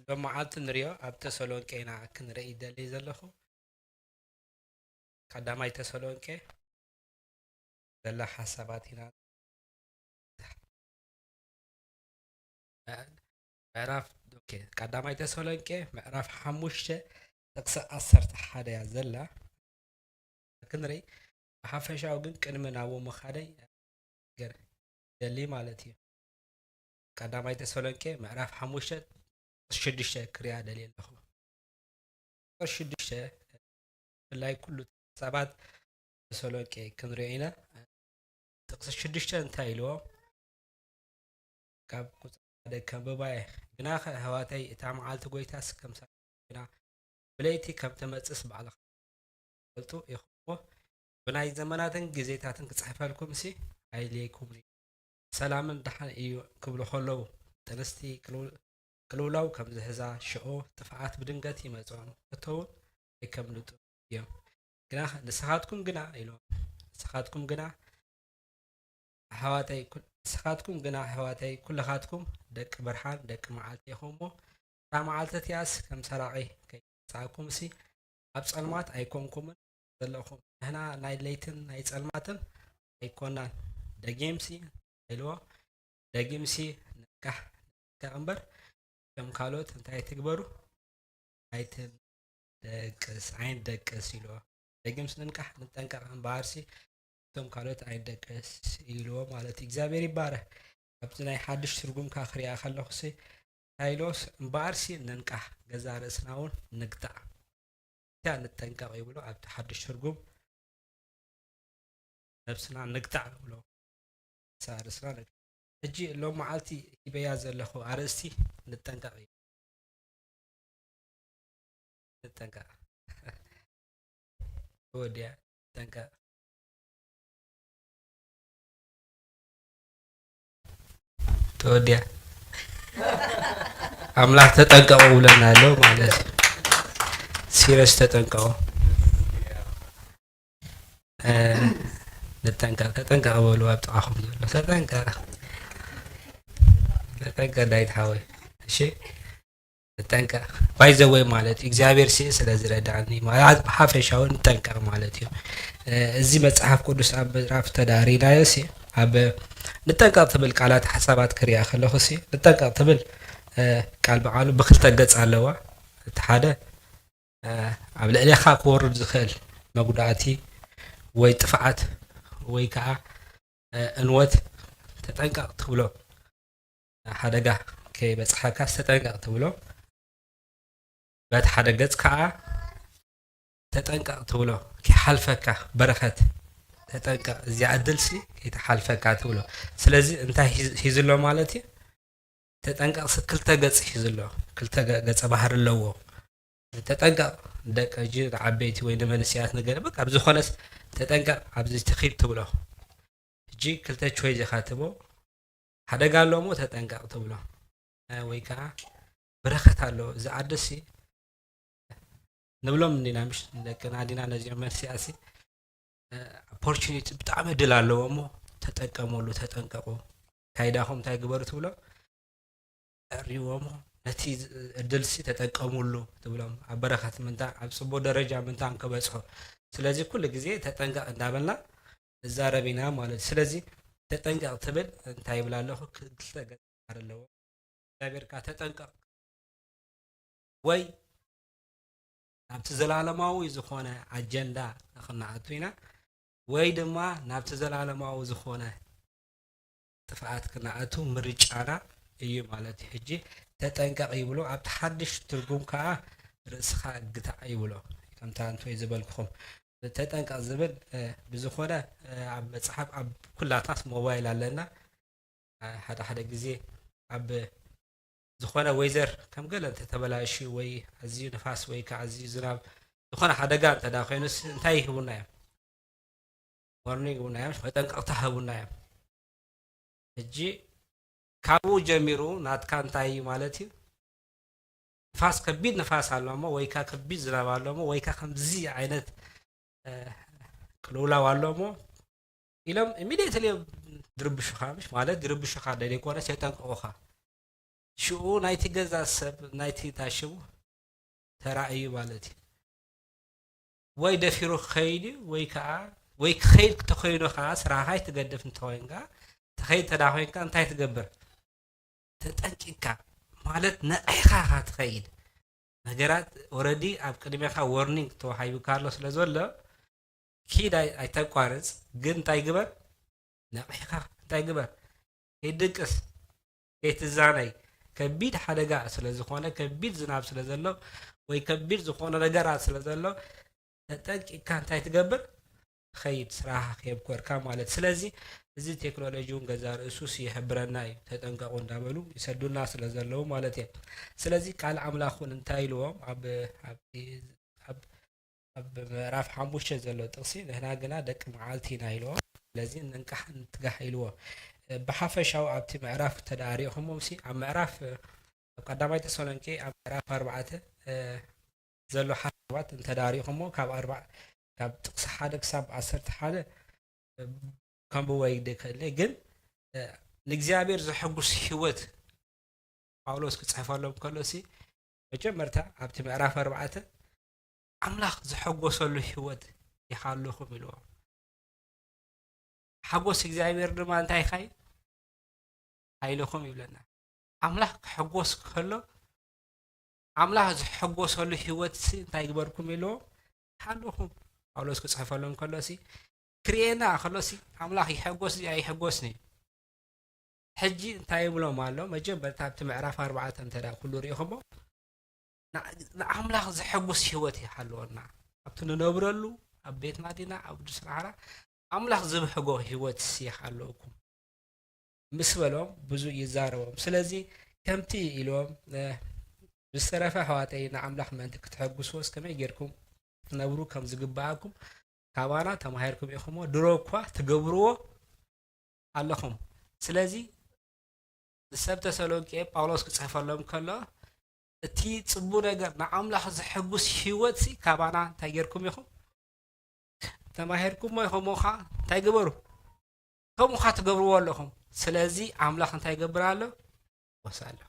ሎም መዓልቲ ንሪኦ ኣብ ተሰሎንቄ ኢና ክንርኢ ደሊ ዘለኹ። ቀዳማይ ተሰሎንቄ ዘላ ሓሳባት ኢና። ምዕራፍ፣ ኦኬ፣ ቀዳማይ ተሰሎንቄ ምዕራፍ ሓሙሽተ ጥቕሲ ዓሰርተ ሓደ እያ ዘላ። ክንርኢ፣ ብሓፈሻዊ ግን ቅድሚ ናብኡ ምኻደይ ገር ደሊ ማለት እዩ። ቀዳማይ ተሰሎንቄ ምዕራፍ ሓሙሽተ ጥቕሲ ሽዱሽተ ክሪኣ ደልየ ኣለኹ። ጥቕሲ ሽዱሽተ ብፍላይ ኩሉ ሰባት ተሰሎንቄ ክንሪኦ ኢና። ጥቕሲ ሽዱሽተ እንታይ ኢልዎ? ካብ ቁጽሪ ሓደ ከንብባ እየ። ግናኸ ኣሕዋተይ፣ እታ መዓልቲ ጐይታስ ከም ሳት ኮይና፣ ብለይቲ ከም ትመጽእስ ባዕልኻ ትፈልጡ ኢኹም እሞ፣ ብናይ ዘመናትን ግዜታትን ክጽሕፈልኩምሲ ኣይልየኩምን እዩ። ሰላምን ደሓን እዩ ክብሉ ከለዉ፣ ጥንስቲ ቅልው-፣ ቅልውላው ከም ዝሕዛ፣ ሽዑ ጥፍኣት ብድንገት ይመጽኦም፣ ከቶ እውን ኣይከምልጡ እዮም። ግና ንስኻትኩም ግና ኢሎም፣ ንስኻትኩም ግና ኣሕዋተይ ኩ-፣ ንስኻትኩም ግና ኣሕዋተይ ኩልኻትኩም ደቂ ብርሃን ደቂ መዓልቲ ኢኹም እሞ፣ እታ መዓልቲ እቲኣስ ከም ሰራቒ ከይትመጽኣኩምሲ ኣብ ጸልማት ኣይኮንኩምን ዘለኹም። ንሕና ናይ ለይትን ናይ ጸልማትን ኣይኮናን። ደጊምሲ ኢልዎ፣ ደጊምሲ ንንቃሕ፣ ንንቃሕ እምበር ከም ካልኦት እንታይ ትግበሩ? ኣይትንደቅስ፣ ኣይንደቅስ ኢልዎ። ደጊምሲ ንንቃሕ፣ ንጠንቀቕ እምበኣርሲ እቶም ካልኦት ኣይንደቅስ ኢልዎ ማለት እዩ። እግዚኣብሔር ይባረክ። ኣብዚ ናይ ሓድሽ ትርጉም ከኣ ክሪኣ ከለኹሲ እንታይ ኢልዎስ፣ እምበኣርሲ ንንቃሕ፣ ገዛእ ርእስና እውን ንግታዕ። እንታይ ንጠንቀቕ ይብሎ ኣብቲ ሓድሽ ትርጉም፣ ነብስና ንግታዕ ይብሎ። ገዛእ ርእስና ንግታዕ። ሕጂ ሎም መዓልቲ ሂበያ ዘለኹ ኣርእስቲ ንጠንቀቕ እዩ። ንጠንቀቕ። ወዲያ፣ ጠንቀቕ። ተወዲያ። ኣምላኽ ተጠንቀቑ ብለና ኣሎ ማለት እዩ። ሲሪየስ ተጠንቀቑ። እ፣ ንጠንቀቕ፣ ተጠንቀቕ በሉ ኣብ ጥቓኹም ዘሎ። ተጠንቀቕ። ተጠንቀቕ ዳዊት ሓወይ። እሺ? ንጠንቀቕ። ባይ ዘ ወይ ማለት እዩ፣ እግዚኣብሔር ሲ ስለ ዝረዳእኒ ማለት ብሓፈሻዊ ንጠንቀቕ ማለት እዩ። እ፣ እዚ መጽሓፍ ቅዱስ ኣብ ምዕራፍ ተዳሪናዮ ሲ ኣብ ንጠንቀቕ ትብል ቃላት ሓሳባት ክሪኣ ከለኹ ሲ ንጠንቀቕ ትብል፣ እ፣ ቃል ብቃሉ ብክልተ ገጽ ኣለዋ። እቲ ሓደ፣ እ፣ ኣብ ልዕሌኻ ክወርድ ዝኽእል መጉዳእቲ ወይ ጥፍዓት ወይ ከዓ፣ እ፣ እንወት ተጠንቀቕ ትብሎ። ሓደጋ ከይበጽሓካ ተጠንቀቕ ትብሎ። በቲ ሓደ ገጽ ከኣ ተጠንቀቕ ትብሎ። ከይሓልፈካ በረኸት ተጠንቀቕ፣ እዚኣ ዕድልሲ ከይትሓልፈካ ትብሎ። ስለዚ እንታይ ሂዝ-፣ ሂዝሎ ማለት እዩ? ተጠንቀቕ ሲ ክልተ ገጽ ሂዝሎ። ክልተ ገ-፣ ገጸ ባህሪ ኣለዎ። ተጠንቀቕ ደቂ ሕጂ ንዓበይቲ ወይ ንመንእሰያት ንገለ በቃ ኣብ ዝኾነስ ተጠንቀቕ ኣብዚ ትኺድ ትብሎ። ሕጂ ክልተ ቾይዝ ኢኻ ትቦ። ሓደጋ ኣሎ እሞ ተጠንቀቕ ትብሎ። እ፣ ወይ ከዓ በረኸት ኣሎ። እዚ ዓድሲ ንብሎም እንዲና፣ ምሽ ንደቅና እንዲና ነዚኦም መንእሰያትሲ፣ እ፣ ኦፖርቹኒቲ ብጣዕሚ ዕድል ኣለዎ እሞ ተጠቀሙሉ፣ ተጠንቀቑ። ካይዳኹም እንታይ ግበሩ ትብሎ? እርይዎ እሞ ነቲ ዝ-፣ ዕድልሲ ተጠቀሙሉ ትብሎም። ኣብ በረኸት ምንታ፣ ኣብ ጽቡቕ ደረጃ ምንታ ክበጽሑ። ስለዚ ኩሉ ግዜ ተጠንቀቕ እንዳበልና ንዛረብ ኢና ማለት እዩ። ስለዚ ተጠንቀቕ ትብል እንታይ ይብል ኣለኹ? ክልተ ገጽ ኣለዎ። እግዚኣብሔር ከኣ ተጠንቀቕ ወይ ናብቲ ዘላለማዊ ዝኾነ ኣጀንዳ ንኽንኣቱ ኢና፣ ወይ ድማ ናብቲ ዘላለማዊ ዝኾነ ጥፍኣት ክንኣቱ ምርጫና እዩ ማለት እዩ። ሕጂ ተጠንቀቕ ይብሎ፣ ኣብቲ ሓድሽ ትርጉም ከኣ ርእስኻ ግታዕ ይብሎ። ከምታ እንቶይ ዝበልኩኹም ተጠንቀቕ ዝብል፣ እ፣ ብዝኾነ፣ እ፣ ኣብ መጽሓፍ ኣብ ኩላትናስ ሞባይል ኣለና። እ፣ ሓደ ሓደ ግዜ ኣብ ዝኾነ ዌዘር ከም ገለ እንተተበላሽዩ ወይ ኣዝዩ ንፋስ ወይ ከኣ ኣዝዩ ዝናብ ዝኾነ ሓደጋ እንተ ደኣ ኮይኑስ እንታይ ይህቡና እዮም? ዋርኒንግ ይህቡና እዮም፣ መጠንቀቕታ ይህቡና እዮም። ሕጂ ካብኡ ጀሚሩ ናትካ እንታይ እዩ ማለት እዩ? ንፋስ፣ ከቢድ ንፋስ ኣሎ እሞ ወይ ከኣ ከቢድ ዝናብ ኣሎ እሞ ወይ ከኣ ከምዚ ዓይነት፣ እ፣ ቅልውላው ኣሎ እሞ ኢሎም ኢሚድየትሊ እዮም ዝርብሹኻ፣ ምሽ ማለት ዝርብሹኻ ዶ ዘይኮነስ የጠንቅቑኻ። ሽኡ ናይቲ ገዛ ሰብ ናይቲ ታሽሙ ተራእዩ ማለት እዩ። ወይ ደፊሩ ክኸይድ እዩ፣ ወይ ከዓ፣ ወይ ክኸይድ ተኾይኑ ከዓ ስራሕኻ ኣይትገድፍ እንተኾይንካ፣ ትኸይድ ተዳ ኮይንካ እንታይ ትገብር? ተጠንቂቅካ ማለት ነቒሕካ ኢኻ ትኸይድ። ነገራት ኦረዲ ኣብ ቅድሜኻ ዎርኒንግ ተዋሂቡካ ኣሎ ስለ ዘሎ፣ ኪድ ኣይ-፣ ኣይተቋርጽ፣ ግን እንታይ ግበር? ነቒሕካ እንታይ ግበር? ከይትድቅስ፣ ከይትዛነይ፣ ከቢድ ሓደጋ ስለ ዝኾነ፣ ከቢድ ዝናብ ስለ ዘሎ፣ ወይ ከቢድ ዝኾነ ነገራት ስለ ዘሎ፣ ተጠንቂቅካ እንታይ ትገብር? ትኸይድ፣ ስራሕኻ ከየብኮርካ ማለት። ስለዚ እዚ ቴክኖሎጂ እውን ገዛ ርእሱስ ይሕብረና እዩ፣ ተጠንቀቁ እንዳበሉ ይሰዱና ስለ ዘለዉ ማለት እየ። ስለዚ ቃል ኣምላኽ እውን እንታይ ኢልዎም? ኣብ፣ ኣብቲ፣ ኣብ፣ ኣብ ምዕራፍ ሓሙሽተ ዘሎ ጥቕሲ፣ ንሕና ግና ደቂ መዓልቲ ኢና ኢልዎም። ስለዚ ንንቃሕ ንትጋህ ኢልዎ። ብሓፈሻዊ ኣብቲ ምዕራፍ እንተ ደኣ ሪእኹሞም ሲ፣ ኣብ ምዕራፍ፣ ኣብ ቀዳማይ ተሰሎንቄ ኣብ ምዕራፍ ኣርባዕተ፣ እ፣ ዘሎ ሓሳባት እንተ ደኣ ሪእኹሞ፣ ካብ ኣርባ-፣ ካብ ጥቕሲ ሓደ ክሳብ ዓሰርተ ሓደ፣ እ፣ ከንብቦ ይደክእል እየ። ግን፣ እ፣ ንእግዚኣብሔር ዘሐጉስ ህይወት ጳውሎስ ክጽሕፈሎም ከሎ ሲ፣ መጀመርታ ኣብቲ ምዕራፍ ኣርባዕተ ኣምላኽ ዝሐጎሰሉ ህይወት ይሃልኹም ኢልዎም። ሓጎስ እግዚኣብሔር ድማ እንታይ ኢኻ እዩ? ሓይልኹም ይብለና። ኣምላኽ ክሕጎስ ከሎ፣ ኣምላኽ ዝሐጎሰሉ ህይወት ሲ እንታይ ግበርኩም ኢልዎም? ይሃልኹም። ጳውሎስ ክጽሕፈሎም ከሎ ሲ፣ ክርእየና ከሎ ሲ፣ ኣምላኽ ይሐጎስ ድዩ ኣይሐጎስን እዩ። ሕጂ እንታይ ይብሎም ኣሎ? መጀመርታ ኣብቲ ምዕራፍ ኣርባዕተ እንተ ደኣ ኩሉ ርኢኹሞ፣ ን-፣ ንኣምላኽ ዘሐጉስ ህይወት ይሃልወና። ኣብቲ ንነብረሉ፣ ኣብ ቤትና ዲና፣ ኣብ ስራሕና፣ ኣምላኽ ዝብሕጎ ህይወት ይሃልወኩም ምስ በሎም ብዙ ይዛረቦም። ስለዚ ከምቲ ኢልዎም፣ እ፣ ብዝተረፈ ኣሕዋተይ ንኣምላኽ ምእንቲ ክትሐጉስዎስ ከመይ ጌርኩም ክትነብሩ ከም ዝግብኣኩም ካባና ተማሂርኩም ኢኹምዎ፣ ድሮ እኳ ትገብርዎ ኣለኹም። ስለዚ ንሰብ ተሰሎንቄ ጳውሎስ ክጽሕፈሎም ከሎ፣ እቲ ጽቡቕ ነገር ንኣምላኽ ዘሐጉስ ህይወት ሲ ካባና እንታይ ጌርኩም ኢኹም? ተማሂርኩሞ ኢኹም ኸዓ እንታይ ግበሩ? ከምኡ ኸዓ ትገብርዎ ኣለኹም። ስለዚ ኣምላኽ እንታይ ይገብር ኣሎ? ይሕጎስ ኣሎ።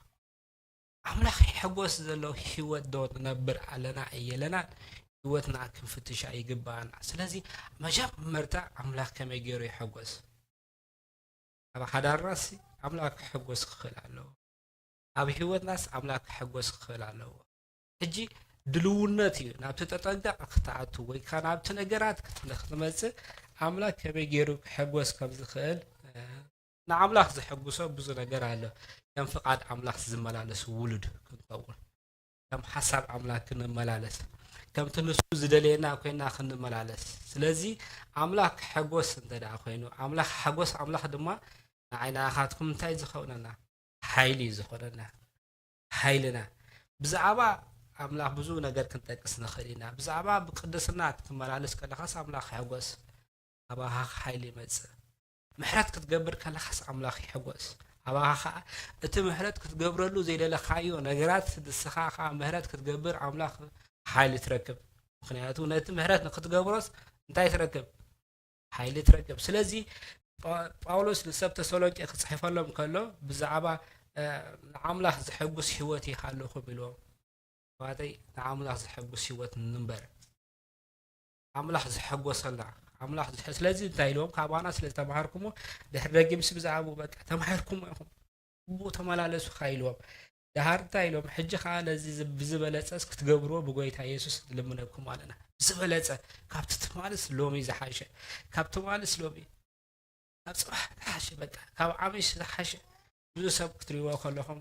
ኣምላኽ ይሕጎስ ዘሎ ህይወት ዶ ንነብር ኣለና ኣየለናን? ህይወትና ክንፍትሻ ይግብኣና። ስለዚ መጀመርታ ኣምላኽ ከመይ ገይሩ ይሕጎስ? ኣብ ሓዳርናሲ ኣምላኽ ክሕጎስ ክኽእል ኣለዎ። ኣብ ህይወትናስ ኣምላኽ ክሕጎስ ክኽእል ኣለዎ። ሕጂ ድልውነት እዩ። ናብቲ ተጠንቀቕ ክትኣቱ ወይ ከኣ ናብቲ ነገራት ክት-፣ ክትመጽእ ኣምላኽ ከመይ ገይሩ ክሕጎስ ከም ዝኽእል፣ እ፣ ንኣምላኽ ዘሐጉሶ ብዙ ነገር ኣሎ። ከም ፍቓድ ኣምላኽ ዝመላለስ ውሉድ ክንከውን፣ ከም ሓሳብ ኣምላኽ ክንመላለስ፣ ከምቲ ንሱ ዝደልየና ኮይና ክንመላለስ። ስለዚ ኣምላኽ ክሕጎስ እንተ ደኣ ኮይኑ፣ ኣምላኽ ሓጎስ ኣምላኽ ድማ ንዓይ ንኣኻትኩም እንታይ ዝኸውነና? ሓይሊ እዩ ዝኾነና። ሓይልና። ብዛዕባ ኣምላኽ ብዙ ነገር ክንጠቅስ ንኽእል ኢና። ብዛዕባ ብቅድስና ክትመላለስ ከለኻስ ኣምላኽ ይሕጎስ። ኣባኻ ሓይሊ ይመጽእ። ምሕረት ክትገብር ከለኻስ ኣምላኽ ይሕጎስ። ኣባኻ ኸኣ እቲ ምሕረት ክትገብረሉ ዘይደለኻዮ ነገራት ንስኻ ኸኣ ምሕረት ክትገብር ኣምላኽ ሓይሊ ትረክብ። ምኽንያቱ ነቲ ምሕረት ንክትገብሮስ እንታይ ትረክብ? ሓይሊ ትረክብ። ስለዚ ጳ-፣ ጳውሎስ ንሰብ ተሰሎንቄ ክጽሕፈሎም ከሎ ብዛዕባ፣ እ፣ ንኣምላኽ ዘሐጉስ ህይወት ይሃልኹም ኢልዎም። ኣሕዋተይ፣ ንኣምላኽ ዘሐጉስ ህይወት ንንበር። ኣምላኽ ዘሐጎሰልና፣ ኣምላኽ ዘሐ-፣ ስለዚ እንታይ ኢልዎም? ካባና ስለ ዝተማሃርኩሞ፣ ድሕሪ ደጊምሲ ብዛዕባኡ በቃ ተማሂርኩሞ ኢኹም። ብኡ ተመላለሱ ኸኣ ኢልዎም። ደሓር እንታይ ኢሎም? ሕጂ ኸኣ ነዚ ዝ-፣ ብዝበለጸስ ክትገብርዎ ብጎይታ የሱስ ንልምነኩም ኣለና። ብዝበለጸ፣ ካብ ትማልስ ሎሚ ዝሓሸ፣ ካብ ትማልስ ሎሚ፣ ካብ ጽባሕ ዝሓሸ፣ በቃ፣ ካብ ዓሚሽ ዝሓሸ። ብዙ ሰብ ክትሪእዎ ከለኹም፣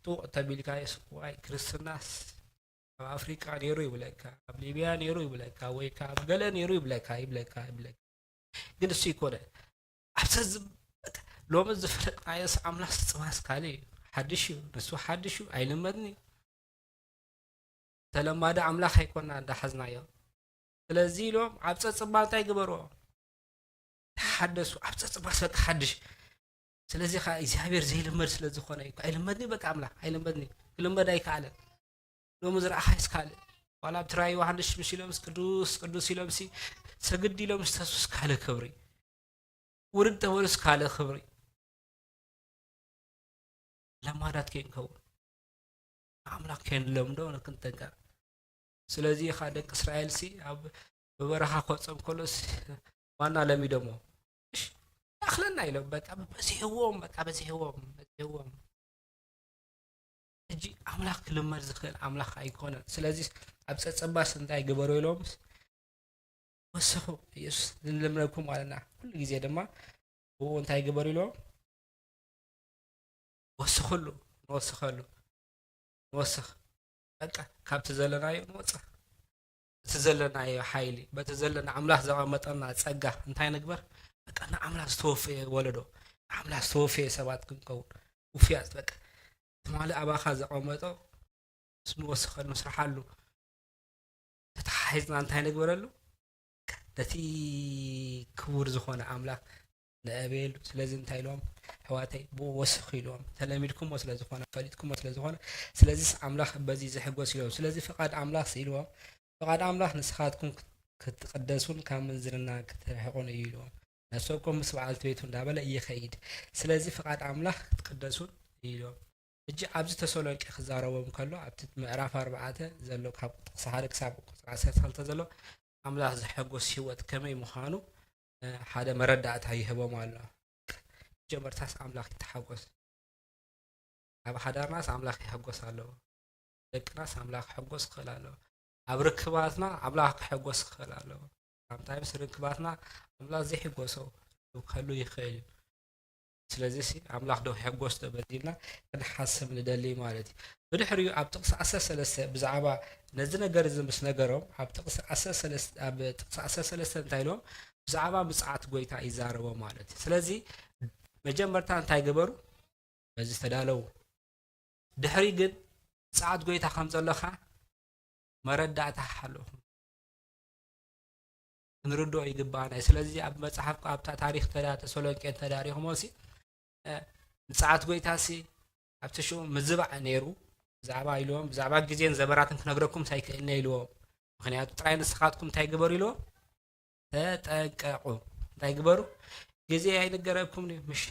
ጡቕ ተቢልካ የስ-፣ ዋይ፣ ክርስትናስ ኣብ ኣፍሪቃ ነይሩ ይብለካ፣ ኣብ ሊብያ ነይሩ ይብለካ፣ ወይ ከኣ ኣብ ገለ ነይሩ ይብለካ፣ ይብለካ፣ ይብለካ። ግን እሱ ይኮነ። ኣብሰ ዝ-፣ በቃ፣ ሎሚ ዝፈለጥናዮስ ኣምላኽ ዝጽባስ ካልእ እዩ። ሓድሽ እዩ። ንሱ ሓድሽ እዩ። ኣይልመድን እዩ። ተለማዲ ኣምላኽ ኣይኮና እንዳሓዝናዮ። ስለዚ ኢሎም ኣብ ጸጽባ እንታይ ግበርዎ? ተሓደሱ። ኣብ ጸጽባስ በቃ ሓድሽ። ስለዚ ኸኣ እግዚኣብሔር ዘይልመድ ስለ ዝኾነ እዩ። ኣይልመድን እዩ በቃ ኣምላኽ። ኣይልመድን እዩ። ክልመድ ኣይከኣለን። ሎሚ ዝረኣኻዮስ ካልእ። ዋላ ኣብ ትራይ ዮሃንስ ምስ ኢሎምስ ቅዱስ፣ ቅዱስ ኢሎምሲ ሰግድ ኢሎምስ ተሱስ ካልእ ክብሪ። ውርድ ተበሉስ ካልእ ክብሪ። ለማዳት ከይንከውን፣ ኣምላኽ ከይንለምዶ ክንጠንቀቕ። ስለዚ ኢኻ ደቂ እስራኤልሲ ኣብ ብበረኻ ክወጾም ከሎስ ዋና ለሚዶሞ፣ "እሽ፣ ይኣኽለና" ኢሎም በቃ በዚሕዎም፣ በቃ በዚሕዎም፣ በዚሕዎም። ሕጂ ኣምላኽ ክልመድ ዝኽእል ኣምላኽ ኣይኮነን። ስለዚ ኣብ ጸጸባስ እንታይ ግበሩ ኢሎምስ ወሰኹ። ኢየሱስ ንልምነኩም ኣለና። ኩሉ ግዜ ድማ ብኡ እንታይ ግበሩ ኢሎም ወስኽሉ፣ ንወስኸሉ፣ ንወስኽ። በቃ ካብቲ ዘለናዮ ንወጽእ። እቲ ዘለናዮ ሓይሊ፣ በቲ ዘለና ኣምላኽ ዘቐመጠና ጸጋ እንታይ ንግበር? በቃ ንኣምላኽ ዝተወፈየ ወለዶ፣ ንኣምላኽ ዝተወፈየ ሰባት ክንከውን ውፍያት። በቃ ትማሊ ኣባኻ ዘቐመጦ ንወስኸሉ፣ ንስርሓሉ። ተተሓሒዝና እንታይ ንግበረሉ? ነቲ ክቡር ዝኾነ ኣምላኽ ንእበየሉ። ስለዚ እንታይ ኢልዎም? ኣሕዋተይ፣ ብኡ ወስኹ ኢልዎም። ተለሚድኩሞ ስለ ዝኾነ፣ ፈሊጥኩሞ ስለ ዝኾነ፣ ስለዚስ ኣምላኽ በዚ ዝሕጎስ ኢልዎም። ስለዚ ፍቓድ ኣምላኽ ኢልዎም፣ ፍቓድ ኣምላኽ ንስኻትኩም ክት-፣ ክትቅደሱን ካብ ምንዝርና ክትርሕቑን እዩ ኢልዎም። ነፍሰኩም ምስ በዓልቲ ቤቱ እንዳበለ ይኸይድ። ስለዚ ፍቓድ ኣምላኽ ክትቅደሱን እዩ ኢልዎም። ሕጂ ኣብዚ ተሰሎንቄ ክዛረቦም ከሎ፣ ኣብቲ ምዕራፍ ኣርባዕተ ዘሎ ካብ ጥቕሲ ሓደ ክሳብ ቁጽሪ ዓሰርተ ክልተ ዘሎ ኣምላኽ ዝሕጎስ ህይወት ከመይ ምዃኑ፣ እ፣ ሓደ መረዳእታ ይህቦም ኣሎ። መጀመርታስ ኣምላኽ ይተሓጎስ። ኣብ ሓዳርናስ ኣምላኽ ይሕጎስ ኣለዎ። ደቅናስ ኣምላኽ ክሕጎስ ክኽእል ኣለዎ። ኣብ ርክባትና ኣምላኽ ክሕጎስ ክኽእል ኣለዎ። ሳምታይምስ ርክባትና ኣምላኽ ዘይሕጎሶ ክህሉ ይኽእል እዩ። ስለዚ ሲ ኣምላኽ ዶ ክሕጎስ ዶ በዚልና ክንሓስብ ንደሊ ማለት እዩ። ብድሕሪኡ ኣብ ጥቕሲ ዓሰርተ ሰለስተ ብዛዕባ ነዚ ነገር እዚ ምስ ነገሮም፣ ኣብ ጥቕሲ ዓሰርተ ሰለስተ፣ ኣብ ጥቕሲ ዓሰርተ ሰለስተ እንታይ ኢሎም? ብዛዕባ ምጽኣት ጎይታ ይዛረቦ ማለት እዩ። ስለዚ መጀመርታ እንታይ ገበሩ? በዚ ተዳለዉ። ድሕሪ ግን ምጽኣት ጎይታ ከም ዘሎ ከኣ መረዳእታ ሓለኹም ክንርድኦ ይግባኣና እዩ። ስለዚ ኣብ መጽሓፍ፣ ኣብታ ታሪኽ ተዳ-፣ ተሰሎንቄ ተዳሪኹሞ ሲ፣ እ፣ ምጽኣት ጎይታ ሲ ኣብቲ ሽዑ ምዝባዕ ነይሩ። ብዛዕባ ኢልዎም፣ ብዛዕባ ግዜን ዘበራትን ክነግረኩም ኣይክእልን እየ ኢልዎም። ምኽንያቱ ጥራይ ንስኻትኩም እንታይ ግበሩ ኢልዎም? ተጠንቀቑ። እንታይ ግበሩ? ግዜ ኣይንገረኩም ድዩ? ምሽ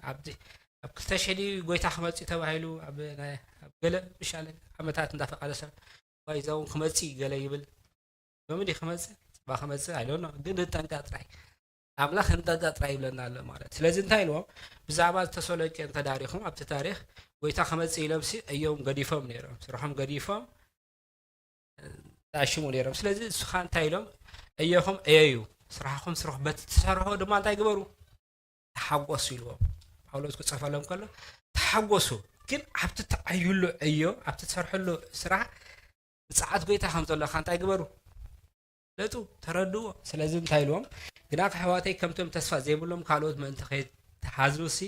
ኣብቲ፣ ኣብ ክልተ ሽሕ ድዩ ጎይታ ክመጽእ ተባሂሉ? ኣብ ናይ፣ ኣብ ገለ ምሽ ኣለ ዓመታት እንዳፈቐደ ሰብ፣ ወይ እዛ እውን ክመጽእ እዩ ገለ ይብል። ሎሚ ድዩ ክመጽእ? ጽባ ክመጽእ? I don't know። ግን ንጠንቀቕ ጥራይ። ኣምላኽ ንጠንቀቕ ጥራይ ይብለና ኣሎ ማለት። ስለዚ እንታይ ኢልዎም? ብዛዕባ ተሰሎንቄ እንተዳሪኹም ኣብቲ ታሪኽ ጎይታ ክመጽእ ኢሎም ሲ እዮም ገዲፎም ነይሮም። ስርሖም ገዲፎም ተኣሽሙ ነይሮም። ስለዚ ንስኻ እንታይ ኢሎም? ዕዮኹም ዕየዩ፣ ስራሕኹም ስርሑ፣ በቲ ትሰርሖ ድማ እንታይ ግበሩ? ተሓጎሱ ኢልዎም። ጳውሎስ ክጽሕፈሎም ከሎ ተሓጎሱ፣ ግን ኣብቲ ትዓዩሉ ዕዮ፣ ኣብቲ ትሰርሕሉ ስራሕ ምጽኣት ጎይታ ከም ዘለኻ እንታይ ግበሩ? ፍለጡ፣ ተረድዎ። ስለዚ እንታይ ኢልዎም? ግናኽ ኣሕዋተይ ከምቶም ተስፋ ዘይብሎም ካልኦት ምእንቲ ከይትሓዝኑሲ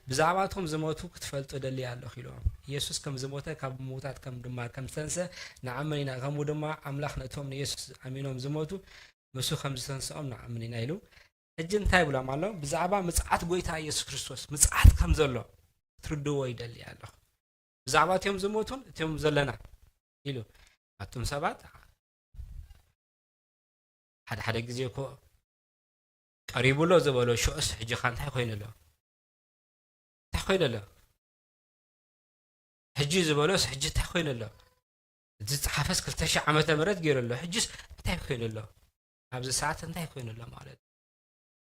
ብዛዕባቶም ዝሞቱ ክትፈልጡ እደሊ ኣለኹ ኢልዎም። ኢየሱስ ከም ዝሞተ ካብ ምዉታት ከም ድማ ከም ዝተንስአ ንኣምን ኢና፣ ከምኡ ድማ ኣምላኽ ነቶም ንኢየሱስ ኣሚኖም ዝሞቱ ምስኡ ከም ዝተንስኦም ንኣምን ኢና ኢሉ። ሕጂ እንታይ ይብሎም ኣሎ? ብዛዕባ ምጽኣት ጎይታ ኢየሱስ ክርስቶስ ምጽኣት ከም ዘሎ ክትርድዎ ይደሊ ኣለኹ። ብዛዕባ እቲኦም ዝሞቱን እቲኦም ዘለና ኢሉ። ኣቱም ሰባት ሓደ ሓደ ግዜ እኮ ቀሪቡ ኣሎ ዝበሎ ሽዑስ ሕጂ ኸ እንታይ ኮይኑ ኣሎ? እንታይ ኮይኑ ኣሎ? ሕጂ ዝበሎስ ሕጂ እንታይ ኮይኑ ኣሎ? እቲ ዝጸሓፈስ ክልተ ሽሕ ዓመተ ምህረት ገይሩ ኣሎ። ሕጂስ እንታይ ኮይኑ ኣሎ? ኣብዚ ሰዓት እንታይ ኮይኑ ኣሎ ማለት እዩ?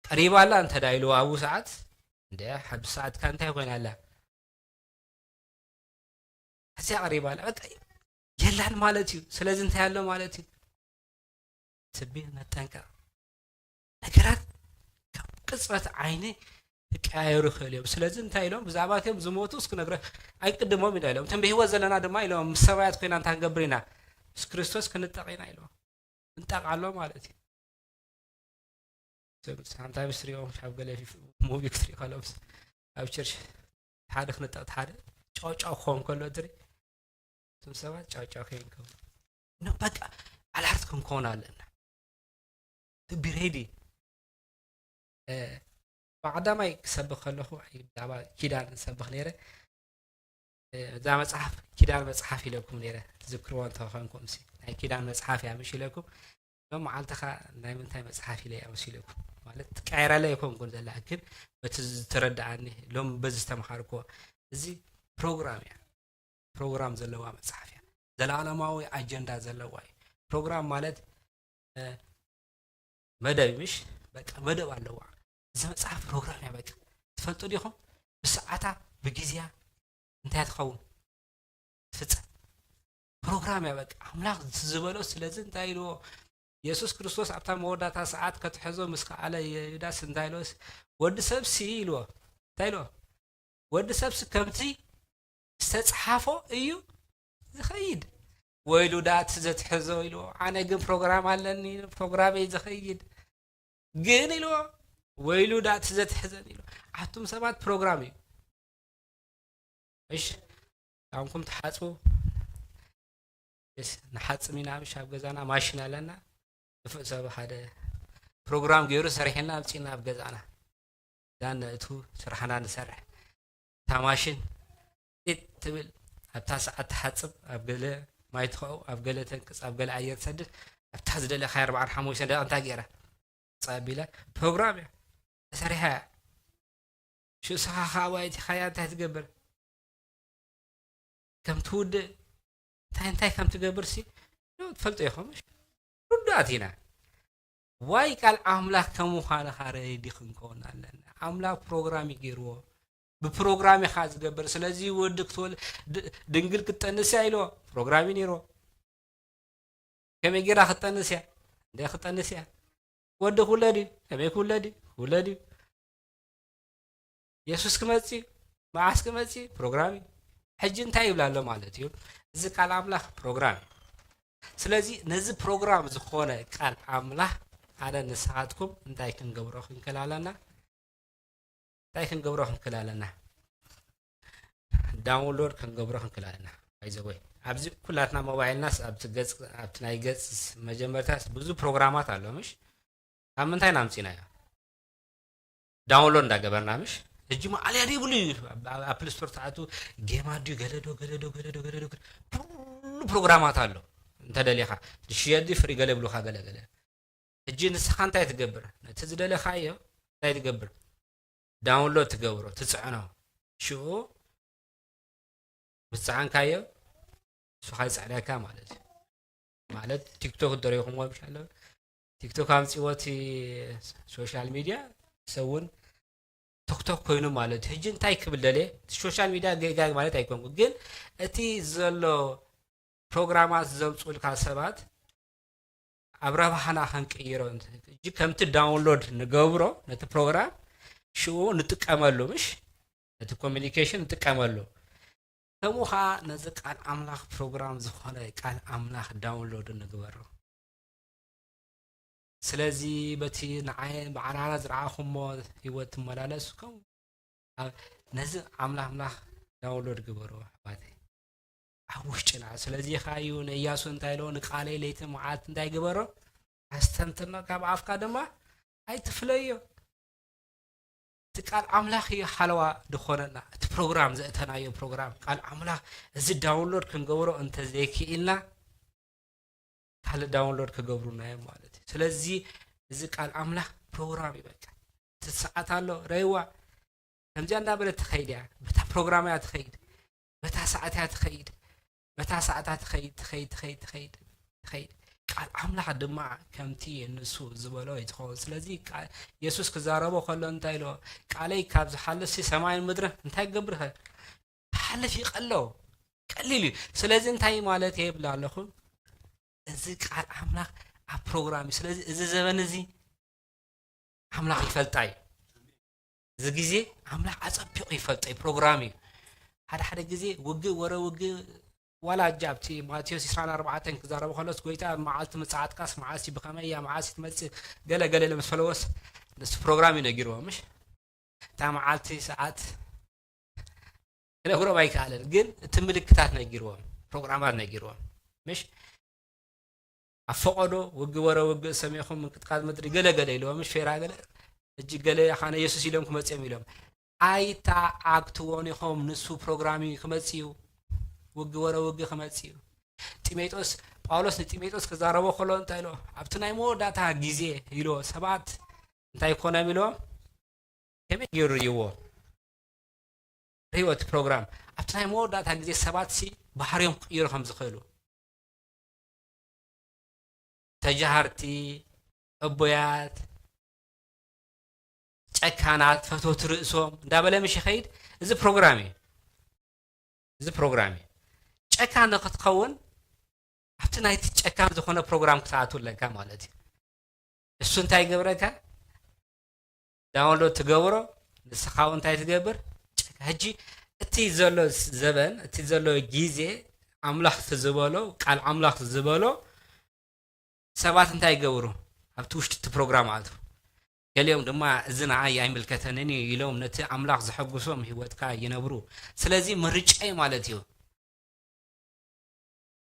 ቀሪባ ኣላ እንተ ዳ ኢልዎ ኣብኡ ሰዓት፣ እንደ ኣብዚ ሰዓት ከ እንታይ ኮይና ኣላ? እዚኣ ቀሪባ ኣላ። በቃ የላን ማለት እዩ። ስለዚ እንታይ ኣሎ ማለት እዩ? ትቢ ነጠንቀቕ። ነገራት ካብ ቅጽበት ዓይኒ ክቀያየሩ ይኽእሉ እዮም። ስለዚ እንታይ ኢሎም? ብዛዕባ እቶም ዝሞቱ እስክነግረ ኣይቅድሞም ኢና ኢሎም። እቶም ብህይወት ዘለና ድማ ኢሎም ምስ ሰማያት ኮይና እንታይ ክንገብር ኢና? ምስ ክርስቶስ ክንጠቕ ኢና ኢሎም። ምንጣቕ ኣሎ ማለት እዩ። ሰብ ሳምታይምስ ትሪኦም ኣብ ገለ ሙቪ ክትርኢ ከሎ ምስ ኣብ ቸርች ሓደ ክነጠቕ ሓደ ጫው ጫው ክኸውን ከሎ ትርኢ። እቶም ሰባት ጫው ጫው ከይንከውን። ኖ፣ በቃ ኣላርት ክንከውን ኣለና። To be ready። እ፣ ብቐዳማይ ክሰብኽ ከለኹ ብዛዕባ ኪዳን ዝሰብኽ ነይረ። እ፣ እዛ መጽሓፍ ኪዳን መጽሓፍ ኢለኩም ነይረ። ትዝክርዎ እንተኾንኩም ሲ፣ ናይ ኪዳን መጽሓፍ እያ ምሽ ኢለኩም። ሎም መዓልቲ ኸኣ ናይ ምንታይ መጽሓፍ ኢለ እያ መሲለኩም? ማለት ትቀያየራለ ኣይኮንኩን ዘላ፣ ግን በቲ ዝተረድኣኒ፣ ሎም በዚ ዝተምሃርክዎ፣ እዚ ፕሮግራም እያ። ፕሮግራም ዘለዋ መጽሓፍ እያ። ዘለኣለማዊ ኣጀንዳ ዘለዋ እዩ። ፕሮግራም ማለት መደብ ምሽ በቃ መደብ ኣለዋ። እዚ መጽሓፍ ፕሮግራም እያ። በቃ ትፈልጡ ዲኹም? ብሰዓታ ብግዜያ እንታይ ትኸውን ትፍጸም ፕሮግራም እያ። በቃ ኣምላኽ ዝበሎ ስለዚ እንታይ ኢልዎ? የሱስ ክርስቶስ ኣብታ መወዳእታ ሰዓት ከትሕዞ ምስ ከኣለ ዩዳስ እንታይ ኢልዎ? ወዲ ሰብሲ ኢልዎ እንታይ ኢልዎ? ወዲ ሰብሲ ከምቲ ዝተጽሓፎ እዩ ዝኸይድ። ወይሉ ዳት ዘትሕዞ ኢልዎ። ኣነ ግን ፕሮግራም ኣለኒ፣ ፕሮግራም እዩ ዝኸይድ። ግን ኢልዎ ወይሉ ዳት ዘትሕዘን ኢልዎ። ኣቱም ሰባት ፕሮግራም እዩ። እሺ ኣንኩም ትሓጽቡ ንሓጽም ኢና ምሽ ኣብ ገዛና ማሽን ኣለና። ክፍእ ሰብ ሓደ ፕሮግራም ገይሩ ሰሪሕና ኣምጺና ኣብ ገዛና ዳን እቱ ስራሕና ንሰርሕ። እታ ማሽን ጢጥ ትብል ኣብታ ሰዓት ትሓጽብ ኣብ ገለ ማይ ትኸው ኣብ ገለ ተንቅጽ ኣብ ገለ ኣየር ትሰድድ ኣብታ ዝደለኻያ ኣርባዓን ሓሙሽተን ደቂቕ እንታይ ገይራ ጸቢላ ፕሮግራም እያ ተሰሪሓ እያ። ሽሳኻ ከዓ ዋይቲኻያ እንታይ ትገብር ከም ትውድእ እንታይ እንታይ ከም ትገብር ሲ ትፈልጡ ኢኹም። ርዱኣት ኢና። ዋይ ቃል ኣምላኽ ከም ምዃንኻ ረዲ ክንከውን ኣለና። ኣምላኽ ፕሮግራም እዩ ገይርዎ። ብፕሮግራም ኢኻ ዝገብር። ስለዚ ወዲ ክትወል ድንግል ክትጠንስ እያ ኢልዎ ፕሮግራም እዩ ነይርዎ። ከመይ ጌራ ክትጠንስ እያ እንደ ክትጠንስ እያ ወዲ ክውለድ እዩ ከመይ ክውለድ እዩ ክውለድ እዩ የሱስ ክመጽእ እዩ መዓስ ክመጽእ እዩ ፕሮግራም እዩ ሕጂ እንታይ ይብላ ኣሎ ማለት እዩ እዚ ቃል ኣምላኽ ፕሮግራም እዩ ስለዚ ነዚ ፕሮግራም ዝኾነ ቃል ኣምላኽ ኣነ ንስኻትኩም እንታይ ክንገብሮ ክንክል ኣለና እንታይ ክንገብሮ ክንክል ኣለና ዳውንሎድ ክንገብሮ ክንክል ኣለና ይዘወይ ኣብዚ ኩላትና ሞባይልናስ ኣብቲ ገጽ ኣብቲ ናይ ገጽ መጀመርታስ ብዙ ፕሮግራማት ኣሎ ምሽ ካብ ምንታይ ናምፂናዮ ዳውንሎድ እንዳገበርና ምሽ ሕጂ ማዓልያ ዘይብሉ እዩ ኣፕል ስቶር ተኣቱ ጌማ ድዩ ገለዶ ገለዶ ገለዶ ገለዶ ኩሉ ፕሮግራማት ኣሎ እንተደሊኻ ድሽየዲ ፍሪ ገለ ብሉካ ገለ ገለ ሕጂ ንስኻ እንታይ ትገብር ነቲ ዝደለኻዮ እንታይ ትገብር ዳውንሎድ ትገብሮ ትፅዕኖ ሽኡ ምስ ፀዓንካዮ ንሱ ካይፀዕነካ ማለት እዩ ማለት ቲክቶክ ደሪኹምዎ ምሽ ኣሎ ቲክቶክ ኣምፅዎ እቲ ሶሻል ሚድያ ሰውን ቶክቶክ ኮይኑ ማለት እዩ ሕጂ እንታይ ክብል ደልየ እቲ ሶሻል ሚድያ ጌጋ ማለት ኣይኮንኩ ግን እቲ ዘሎ ፕሮግራማት ዘምፁልካ ሰባት ኣብ ረብሓና ክንቅይሮ ከምቲ ዳውንሎድ ንገብሮ ነቲ ፕሮግራም ሽኡ ንጥቀመሉ ምሽ ነቲ ኮሚኒኬሽን ንጥቀመሉ ከምኡ ከዓ ነዚ ቃል ኣምላኽ ፕሮግራም ዝኾነ ቃል ኣምላኽ ዳውንሎድ ንግበሮ ስለዚ በቲ ንዓይ ብዓራራ ዝረኣኹሞ ህይወት ትመላለሱ ከም ነዚ ኣምላኽ ኣምላኽ ዳውንሎድ ግበሮ ኣሕዋተይ ኣብ ውሽጥና ስለዚ ኸዓ እዩ ንእያሱ እንታይ ኢሎ ንቃለይ ለይቲ መዓልቲ እንታይ ግበሮ ኣስተንትኖ ካብ ኣፍካ ድማ ኣይትፍለዮ እቲ ቃል ኣምላኽ እዩ ሓለዋ ዝኾነና እቲ ፕሮግራም ዘእተናዮ ፕሮግራም ቃል ኣምላኽ እዚ ዳውንሎድ ክንገብሮ እንተዘይክኢልና ካልእ ዳውንሎድ ክገብሩና እዮም ማለት እዩ ስለዚ እዚ ቃል ኣምላኽ ፕሮግራም እዩ በቃ እቲ ሰዓት ኣሎ ረይዋ ከምዚኣ እንዳበለት ትኸይድ እያ በታ ፕሮግራም እያ ትኸይድ በታ ሰዓት እያ ትኸይድ በታ ሰዓታ ትኸይድ ትኸይድ ትኸይድ ትኸይድ ትኸይድ ቃል ኣምላኽ ድማ ከምቲ ንሱ ዝበሎ እዩ ዝኸውን ስለዚ የሱስ ክዛረቦ ከሎ እንታይ ኢሎ ቃለይ ካብ ዝሓልፍ ሰማይን ምድርን እንታይ ክገብር ክሓልፍ ይቐሎ ቀሊል እዩ ስለዚ እንታይ ማለት የብላ ኣለኹ እዚ ቃል ኣምላኽ ኣብ ፕሮግራም እዩ ስለዚ እዚ ዘበን እዚ ኣምላኽ ይፈልጣ እዩ እዚ ግዜ ኣምላኽ ኣጸቢቑ ይፈልጠ እዩ ፕሮግራም እዩ ሓደ ሓደ ግዜ ውግእ ወረ ውግእ ዋላ እጃ ኣብቲ ማቴዎስ 24 ክዛረቡ ከሎስ ጎይታ መዓልቲ ምጽዓትካስ መዓልቲ ብኸመይ እያ መዓልቲ ትመጽእ ገለ ገለ ኢለ ምስ ፈለዎስ ንሱ ፕሮግራም እዩ ነጊርዎ ምሽ እታ መዓልቲ ሰዓት ክነግሮም ኣይከኣለን ግን እቲ ምልክታት ነጊርዎም ፕሮግራማት ነጊርዎም ምሽ ኣብ ፈቐዶ ውግእ ወረ ውግእ ሰሚዕኹም ምንቅጥቃጥ ምድሪ ገለ ገለ ኢልዎ ምሽ ፌራ ገለ እጅ ገለ ያኻነ የሱስ ኢሎም ክመፅኦም ኢሎም ኣይተዓግትዎን ኢኹም ንሱ ፕሮግራም እዩ ክመፅእ እዩ ውግእ ወረ ውግእ ክመፅእ እዩ ጢሜጦስ ጳውሎስ ንጢሜጦስ ክዛረቦ ከሎ እንታይ ኢሎ ኣብቲ ናይ መወዳእታ ግዜ ኢሎ ሰባት እንታይ ኮኖም ኢሎ ከመይ ገይሩ ርእይዎ ሪእዎ እቲ ፕሮግራም። ኣብቲ ናይ መወዳእታ ግዜ ሰባት ሲ ባህርዮም ክቕይሩ ከም ዝኽእሉ፣ ተጃሃርቲ፣ ዕቡያት፣ ጨካናት፣ ፈተውቲ ርእሶም እንዳበለ ምሽ ይኸይድ። እዚ ፕሮግራም እዩ። እዚ ፕሮግራም እዩ። ጨካን ንክትኸውን ኣብቲ ናይቲ ጨካን ዝኾነ ፕሮግራም ክትኣትው ኣለካ ማለት እዩ። እሱ እንታይ ይገብረካ? ዳውንሎድ ትገብሮ፣ ንስኻ እውን እንታይ ትገብር? ጨካ። ሕጂ እቲ ዘሎ ዘበን፣ እቲ ዘሎ ግዜ፣ ኣምላኽ እቲ ዝበሎ፣ ቃል ኣምላኽ ዝበሎ፣ ሰባት እንታይ ይገብሩ? ኣብቲ ውሽጢ እቲ ፕሮግራም ኣትዉ። ገሊኦም ድማ፣ "እዚ ንዓይ ኣይምልከተንን እዩ" ኢሎም ነቲ ኣምላኽ ዘሐጉሶም ህይወትካ ይነብሩ። ስለዚ ምርጫ እዩ ማለት እዩ።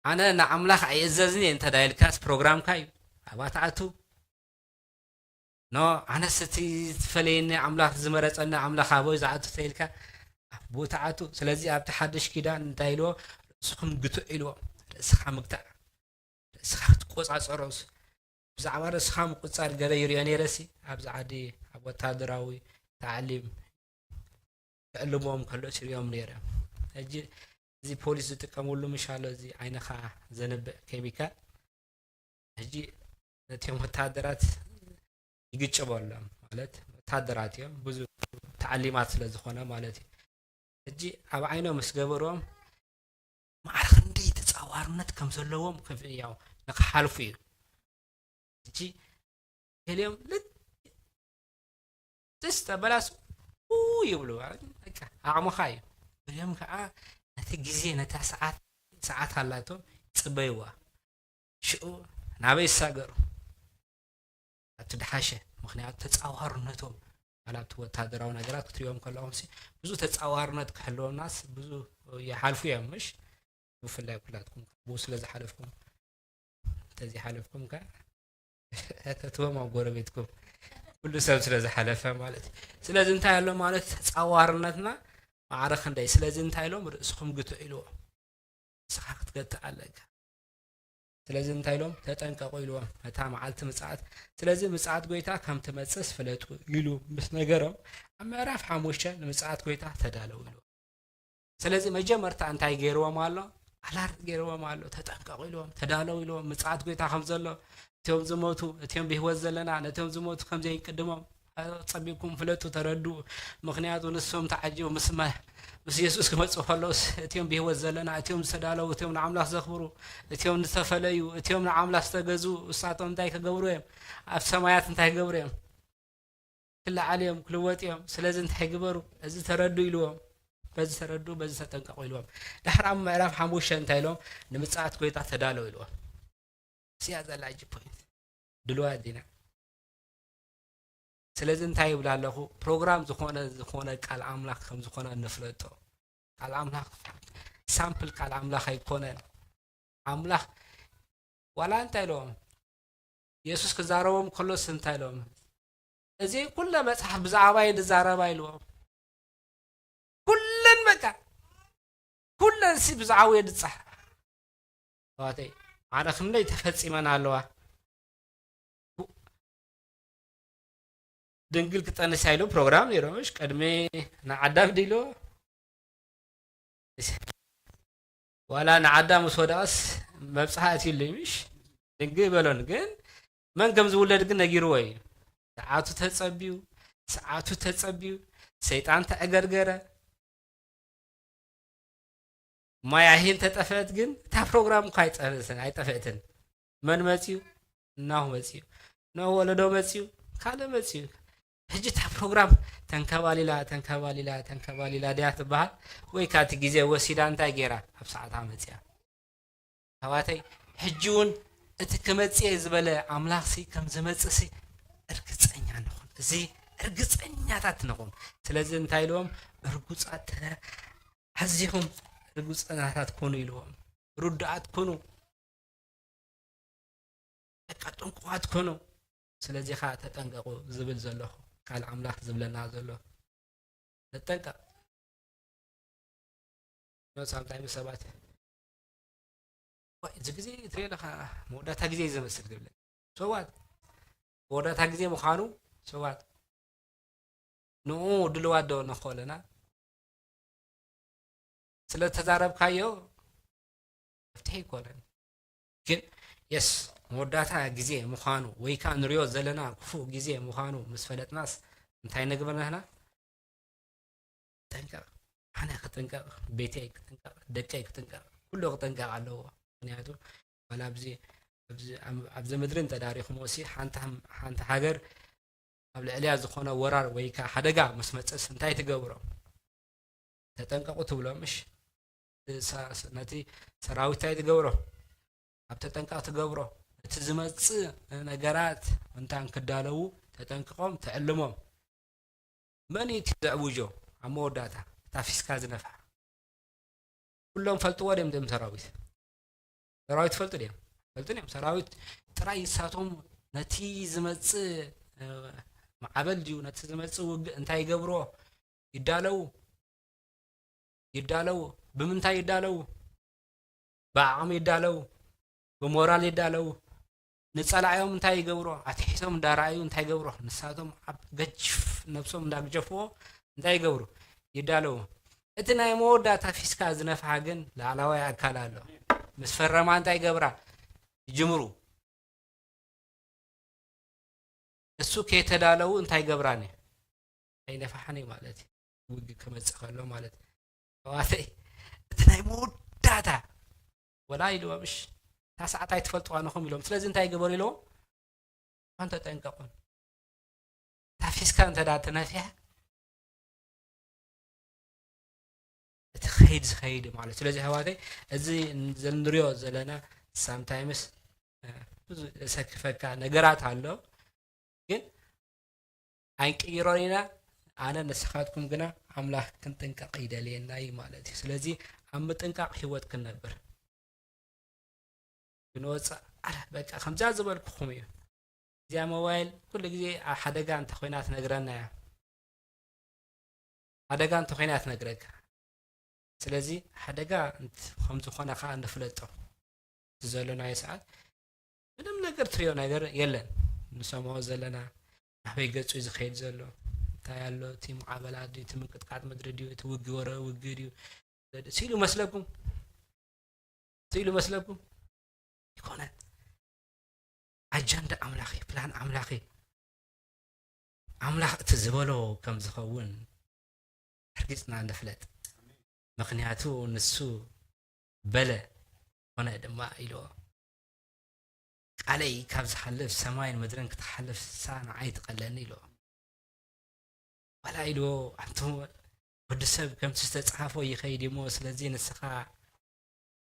ኣነ ንኣምላኽ ኣይእዘዝን እየ እንተ ዳ ኢልካስ ፕሮግራምካ እዩ። ኣብኣ ትኣቱ። ኖ፣ ኣነስ እቲ ዝፈለየኒ ኣምላኽ፣ ዝመረጸኒ ኣምላኽ ኣበይ ዝኣቱ ተይልካ፣ ኣብኡ ትኣቱ። ስለዚ ኣብቲ ሓድሽ ኪዳን እንታይ ኢልዎ? "ርእስኹም ግትኡ" ኢልዎ። ርእስኻ ምግታእ። ርእስኻ ክትቆጻጸሮስ፣ ብዛዕባ ርእስኻ ምቁጽጻር ገለ ይርእዮ ነይረሲ፣ ኣብዚ ዓዲ ኣብ ወታደራዊ ታዕሊም ክዕልምዎም ከሎ ሲሪኦም ነይረ። ሕጂ እዚ ፖሊስ ዝጥቀምሉ ምሽ ኣሎ፣ እዚ ዓይንኻ ዘንብዕ ኬሚካል። ሕጂ ነቲኦም ወታደራት ይግጭበሎም፣ ማለት ወታደራት እዮም፣ ብዙ ተዓሊማት ስለ ዝኾነ ማለት እዩ። ሕጂ ኣብ ዓይኖም ምስ ገበርዎም፣ ማዕረ ክንደይ ተጻዋርነት ከም ዘለዎም ከፍ-፣ ያው ንኽሓልፉ እዩ። ሕጂ ገሊኦም ልክ ደስ ተበላሱ ኡ ይብሉ፣ በቃ ዓቕምኻ እዩ። ገሊኦም ከዓ ነቲ ግዜ፣ ነታ ሰዓት፣ ሰዓት ኣላቶም፣ ይጽበይዋ። ሽኡ ናበይ ይሳገሩ? ኣብቲ ድሓሸ። ምኽንያቱ ተጻዋርነቶም፣ ዋላ ኣብቲ ወታደራዊ ነገራት ክትሪኦም ከለኹም ሲ፣ ብዙ ተጻዋርነት ክህልወናስ ብዙ ይሓልፉ እዮም፣ ምሽ? ብፍላይ ኩላትኩም ብኡ ስለ ዝሓለፍኩም፣ እንተዘይሓለፍኩም ከ እተትዎም ኣብ ጎረቤትኩም፣ ኩሉ ሰብ ስለ ዝሓለፈ ማለት እዩ። ስለዚ እንታይ ኣሎ ማለት፣ ተጻዋርነትና ማዕረ ክንደይ። ስለዚ እንታይ ኢሎም? "ርእስኹም ግትኡ" ኢልዎ። ንስኻ ክትገትእ ኣለካ። ስለዚ እንታይ ኢሎም? "ተጠንቀቑ" ኢልዎም፣ ነታ መዓልቲ ምጽኣት። ስለዚ ምጽኣት ጐይታ ከም ትመጽእ ፍለጡ ኢሉ ምስ ነገሮም፣ ኣብ ምዕራፍ ሓሙሽተ ንምጽኣት ጐይታ ተዳለዉ ኢልዎም። ስለዚ መጀመርታ እንታይ ገይርዎም ኣሎ? ኣላርት ገይርዎም ኣሎ። "ተጠንቀቑ" ኢልዎም፣ "ተዳለዉ" ኢልዎም፣ ምጽኣት ጐይታ ከም ዘሎ፣ እቲኦም ዝሞቱ፣ እቲኦም ብህይወት ዘለና፣ ነቲኦም ዝሞቱ ከም ዘይንቅድሞም ጸቢብኩም ፍለጡ፣ ተረድኡ። ምኽንያቱ ንሶም ተዓጂቦም ምስ መ-፣ ምስ የሱስ ክመጹ ከለውስ፣ እቲኦም ብህይወት ዘለና፣ እቲኦም ዝተዳለዉ፣ እቲኦም ንኣምላኽ ዘኽብሩ፣ እቲኦም ዝተፈለዩ፣ እቲኦም ንኣምላኽ ዝተገዝኡ፣ እሳቶም እንታይ ክገብሩ እዮም? ኣብ ሰማያት እንታይ ክገብሩ እዮም? ክለዓሉ እዮም፣ ክልወጡ እዮም። ስለዚ እንታይ ግበሩ? እዚ ተረዱ ኢልዎም። በዚ ተረዱ፣ በዚ ተጠንቀቑ ኢልዎም። ድሕሪ ኣብ ምዕራፍ ሓሙሽተ እንታይ ኢሎም? ንምጽኣት ጐይታ ተዳለዉ ኢልዎም። እዚኣ ዘላ ሕጂ ፖይንት። ድልዋት ዲና? ስለዚ እንታይ ይብል ኣለኹ? ፕሮግራም ዝኾነ፣ ዝኾነ ቃል ኣምላኽ ከም ዝኾነ ንፍለጦ። ቃል ኣምላኽ ሳምፕል ቃል ኣምላኽ ኣይኮነን። ኣምላኽ ዋላ እንታይ ኢልዎም? የሱስ ክዛረቦም ከሎስ እንታይ ኢልዎም? "እዚ ኩለ መጽሓፍ ብዛዕባ እዩ ዝዛረባ" ኢልዎም። ኩለን በቃ፣ ኩለን ሲ ብዛዕባ እዩ ዝጻሓፍ። ኣሕዋተይ፣ ኣነ ክንደይ ተፈጺመን ኣለዋ። ድንግል ክጠንሳ ኢሉ ፕሮግራም ነይሩ፣ ምሽ? ቅድሚ ንዓዳም ድኢሎ፣ ዋላ ንዓዳም ምስ ወደቐስ መብጽሓ ኣትዩሉ፣ ምሽ? ድንግል በሎን፣ ግን መን ከም ዝውለድ ግን ነጊርዎ እዩ። ሰዓቱ ተጸብዩ፣ ሰዓቱ ተጸብዩ፣ ሰይጣን ተዕገርገረ። ማይ ኣሂን ተጠፍአት፣ ግን እታ ፕሮግራም እኳ ኣይጠፍእትን፣ ኣይጠፍእትን። መን መጽዩ? እናሁ መጽዩ። ነሁ ወለዶ መጽዩ፣ ካልእ መጽዩ። ሕጂ እታ ፕሮግራም ተንከባሊላ፣ ተንከባሊላ፣ ተንከባሊላ ድያ ትበሃል? ወይ ካቲ ግዜ ወሲዳ እንታይ ገይራ ኣብ ሰዓታ መጽያ? ኣሕዋተይ፣ ሕጂ እውን እቲ ክመጽእ እየ ዝበለ ኣምላኽሲ ከም ዝመጽእሲ እርግጸኛ ንኹን። እዚ እርግጸኛታት ንኹን። ስለዚ እንታይ ኢልዎም? እርጉጻት፣ ኣዚኹም ርጉጽናታት ኩኑ ኢልዎም። ርዱኣት ኩኑ። በቃ ጥንቁቓት ኩኑ። ስለዚ ኸኣ ተጠንቀቑ ዝብል ዘለኹ፣ ቃል ኣምላኽ ዝብለና ዘሎ። ንጠንቀቕ። ኖ ሳምታይም ሰባት፣ "ዋይ፣ እዚ ግዜ ትሪኦ ኣለኻ፣ መወዳእታ ግዜ እዩ ዝመስል" ክብል። So what? መወዳእታ ግዜ ምዃኑ፣ so what? ንኡ ድልዋት ዶ ንኾለና? ስለ ተዛረብካዮ መፍትሒ ኣይኮነን። ግን የስ መወዳእታ ግዜ ምዃኑ ወይ ከዓ ንሪኦ ዘለና ክፉእ ግዜ ምዃኑ ምስ ፈለጥናስ እንታይ ነግበር ንሕና? ጠንቀቕ። ኣነ ክጥንቀቕ፣ ቤተይ ክጥንቀቕ፣ ደቀይ ክጥንቀቕ፣ ኩሉ ክጥንቀቕ ኣለዎ። ምክንያቱ ዋላ ኣብዚ ኣብዚ ኣብ- ኣብዚ ምድሪ እንተዳሪኹሞ ሲ ሓንቲ ሃም- ሓንቲ ሃገር ኣብ ልዕሊያ ዝኾነ ወራር ወይ ከዓ ሓደጋ ምስ መፀስ እንታይ ትገብሮ? ተጠንቀቑ ትብሎ ምሽ? ሳ- ነቲ ሰራዊት እንታይ ትገብሮ? ኣብ ተጠንቀቕ ትገብሮ። እቲ ዝመፅእ ነገራት እንታን ክዳለዉ ተጠንቅቖም ተዕልሞም። መን እዩ እቲ ዘዕውጆ? ኣብ መወዳእታ እታ ፊስካ ዝነፍሓ ኩሎም ፈልጥዎ ድም ድም ሰራዊት ሰራዊት ፈልጡ ድም ፈልጡ ድም ሰራዊት ጥራይ ይሳቶም ነቲ ዝመፅእ ማዕበል ድዩ ነቲ ዝመፅእ ውግእ እንታይ ይገብርዎ? ይዳለዉ ይዳለዉ። ብምንታይ ይዳለዉ? ብዓቕሚ ይዳለዉ፣ ብሞራል ይዳለዉ። ንጸላእዮም እንታይ ይገብሮ? ኣትሒዞም እንዳረኣዩ እንታይ ይገብሮ? ንሳቶም ኣብ ገጅፍ ነብሶም እንዳግጀፍዎ እንታይ ይገብሩ? ይዳለዉ። እቲ ናይ መወዳእታ ፊስካ ዝነፍሓ ግን ላዕላዋይ ኣካል ኣሎ። ምስ ፈረማ እንታይ ይገብራ? ይጅምሩ። እሱ ከይተዳለዉ እንታይ ይገብራኒ? ኣይነፍሓኒ ማለት እዩ። ውግእ ክመጽእ ከሎ ማለት እዩ። ኣሕዋተይ እቲ ናይ መወዳእታ ወላ ኢልዎም እሽ እታ ሰዓት ኣይትፈልጥዋን ኢኹም ኢሎም። ስለዚ እንታይ ግበሩ ኢልዎም? ኣን ተጠንቀቑን። እታ ፊስካ እንተ ደኣ ተነፊሓ እቲ ክኸይድ ዝኸይድ ማለት ስለዚ ኣሕዋተይ እዚ ንሪኦ ዘለና ሳምታይምስ ብዙ ዘሰክፈካ ነገራት ኣሎ ግን ኣይንቅይሮን ኢና ኣነ ንስኻትኩም ግና ኣምላኽ ክንጥንቀቕ ይደልየና እዩ ማለት እዩ ስለዚ ኣብ ምጥንቃቕ ህይወት ክንነብር ክንወፅእ ኣላ በቃ ከምዛ ዝበልኩኹም እዩ እዚኣ ሞባይል ኩሉ ግዜ ኣብ ሓደጋ እንተኮይና ትነግረና እያ ሓደጋ እንተኮይና ትነግረካ ስለዚ ሓደጋ ከም ዝኾነ ከዓ ንፍለጦ እቲ ዘሎ ናይ ሰዓት ምንም ነገር ትሪኦ ነገር የለን ንሰምዖ ዘለና ኣበይ ገጹ ዝኸይድ ዘሎ እንታይ ኣሎ እቲ ሙዓበላ ድዩ እቲ ምንቅጥቃጥ ምድሪ ድዩ እቲ ውጊ ወረ ውጊ ድዩ ስኢሉ መስለኩም ስኢሉ መስለኩም ይኮነን ኣጀንዳ ኣምላኽ እዩ ፕላን ኣምላኽ እዩ ኣምላኽ እቲ ዝበሎ ከም ዝኸውን ኣርጊጽና ንፍለጥ ምኽንያቱ ንሱ በለ ኮነ ድማ ኢልዎ ቃለይ ካብ ዝሓልፍ ሰማይን ምድርን ክትሓልፍ ንሳ ንዓይ ትቐለኒ ኢልዎ ዋላ ኢልዎ ኣንቱም ወዲ ሰብ ከምቲ ዝተጻሓፎ ይኸይድ እሞ ስለዚ ንስኻ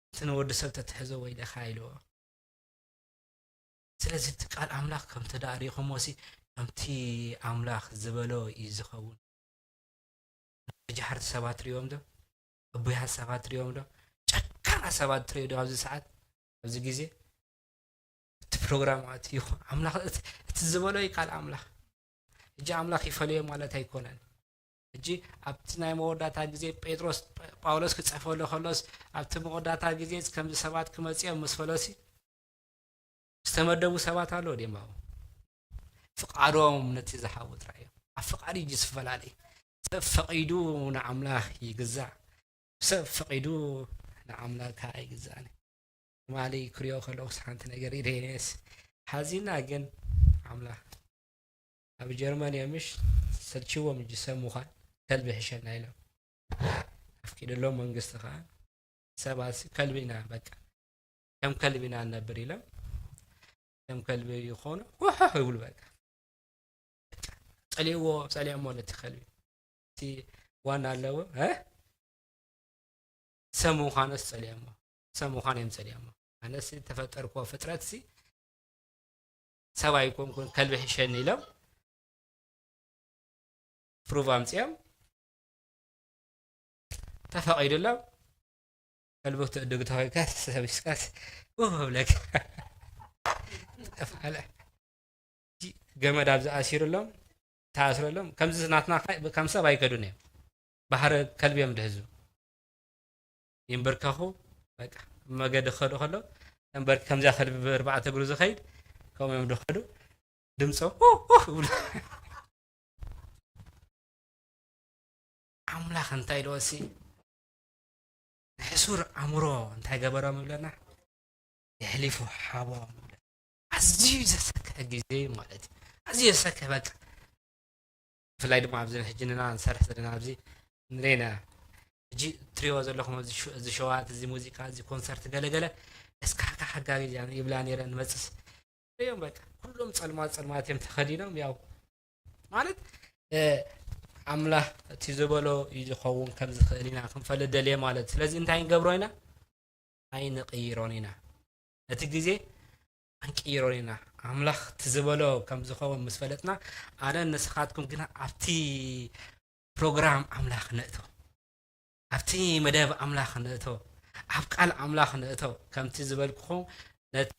እቲ ንወዲ ሰብ ተትሕዞ ወይለኻ ኢልዎ ስለዚ እቲ ቃል ኣምላኽ ከምቲ ደኣ ሪኢኹሞ ሲ ከምቲ ኣምላኽ ዝበሎ እዩ ዝኸውን ጀሃርቲ ሰባት ሪኦም ዶ እቡያት ሰባት ሪኦም ዶ ጨካና ሰባት ትሪኦ ዶ ኣብዚ ሰዓት ኣብዚ ግዜ እቲ ፕሮግራም ኣትዩ ኣምላኽ እቲ ዝበሎ እዩ ቃል ኣምላኽ ሕጂ ኣምላኽ ይፈልዮ ማለት ኣይኮነን ሕጂ ኣብቲ ናይ መወዳእታ ግዜ ጴጥሮስ ጳውሎስ ክጸፈሉ ከሎስ ኣብቲ መወዳእታ ግዜ ከምዚ ሰባት ክመጽኦም ምስ ፈለሲ ዝተመደቡ ሰባት ኣለዉ ደማ ፍቓዶም ነቲ ዝሃቡ ጥራይ እዮም ኣብ ፍቓድ እዩ ዝፈላለ ሰብ ፈቒዱ ንኣምላኽ ይግዛእ ሰብ ፈቒዱ ንኣምላኽ ከዓ ኣይግዛእን ትማሊ ክሪኦ ከለኩስ ሓንቲ ነገር ኢደይነስ ሓዚና ግን ኣምላኽ ኣብ ጀርመን እዮም ምሽ ሰልችዎም እንጂ ሰብ ምዃን ከልቢ ይሕሸና ኢሎም ኣፍቂድሎም መንግስቲ ከዓ ሰባት ከልቢ ኢና በቃ ከም ከልቢ ኢና ንነብር ኢሎም ከም ከልቢ ይኾኑ ውሕሕ ይብሉ በቃ ጸሊእዎ ጸሊኦሞ ነቲ ከልቢ እቲ ዋና ኣለዎ ሰብ ምዃኖስ ጸሊኦሞ ሰብ ምዃን እዮም ጸሊኦሞ ኣነስ ተፈጠርኩዎ ፍጥረት ሲ ሰብ ኣይኮንኩን ከልቢ ሕሸኒ ኢሎም ፕሩቭ ኣምፅኦም ተፈቒዱሎም ከልቢ ክትእድግ ተኸልካ ሰቢስካስ ውህ ብለካ ጠፋለ ገመድ ኣብዚ ኣሲሩሎም ተኣስረሎም ከምዚ ናትና ከም ሰብ ኣይከዱን እዮም ባህሪ ከልቢ እዮም ድሕዙ ይንበርከኹ በቃ መገዲ ክኸዱ ከሎ እምበር ከምዚያ ከልቢ ብእርባዕተ እግሩ ዝኸይድ ከምኡ እዮም ድኸዱ ድምፆም ይብሉ ኣምላኽ እንታይ ኢልዎ ሲ ሕሱር ኣእምሮ እንታይ ገበሮም ይብለና? የሕሊፉ ሃቦም። ኣዝዩ ዘሰክሐ ግዜ ማለት እዩ። ኣዝዩ ዘሰክሐ በቃ። ብፍላይ ድማ ኣብዚ ሕጂ ንና ንሰርሕ ዘለና ኣብዚ ንሬና ሕጂ ትሪኦ ዘለኹም ኣብዚ ሸ-፣ እዚ ሸዋት፣ እዚ ሙዚቃ፣ እዚ ኮንሰርት ገለገለ እስካካ ሓጋጊ ይብላ ነይረ ንመጽስ እዮም በቃ ኩሎም ጸልማት ጸልማት እዮም ተኸዲኖም ያው ማለት፣ እ፣ ኣምላኽ እቲ ዝበሎ እዩ ዝኸውን ከም ዝኽእል ኢና ክንፈልጥ ደልየ ማለት። ስለዚ እንታይ ንገብሮ ኢና? ኣይንቕይሮን ኢና። እቲ ግዜ ኣይንቅይሮን ኢና። ኣምላኽ እቲ ዝበሎ ከም ዝኸውን ምስ ፈለጥና፣ ኣነን ንስኻትኩም ግና ኣብቲ ፕሮግራም ኣምላኽ ንእቶ። ኣብቲ መደብ ኣምላኽ ንእቶ። ኣብ ቃል ኣምላኽ ንእቶ። ከምቲ ዝበልኩኹም ነቲ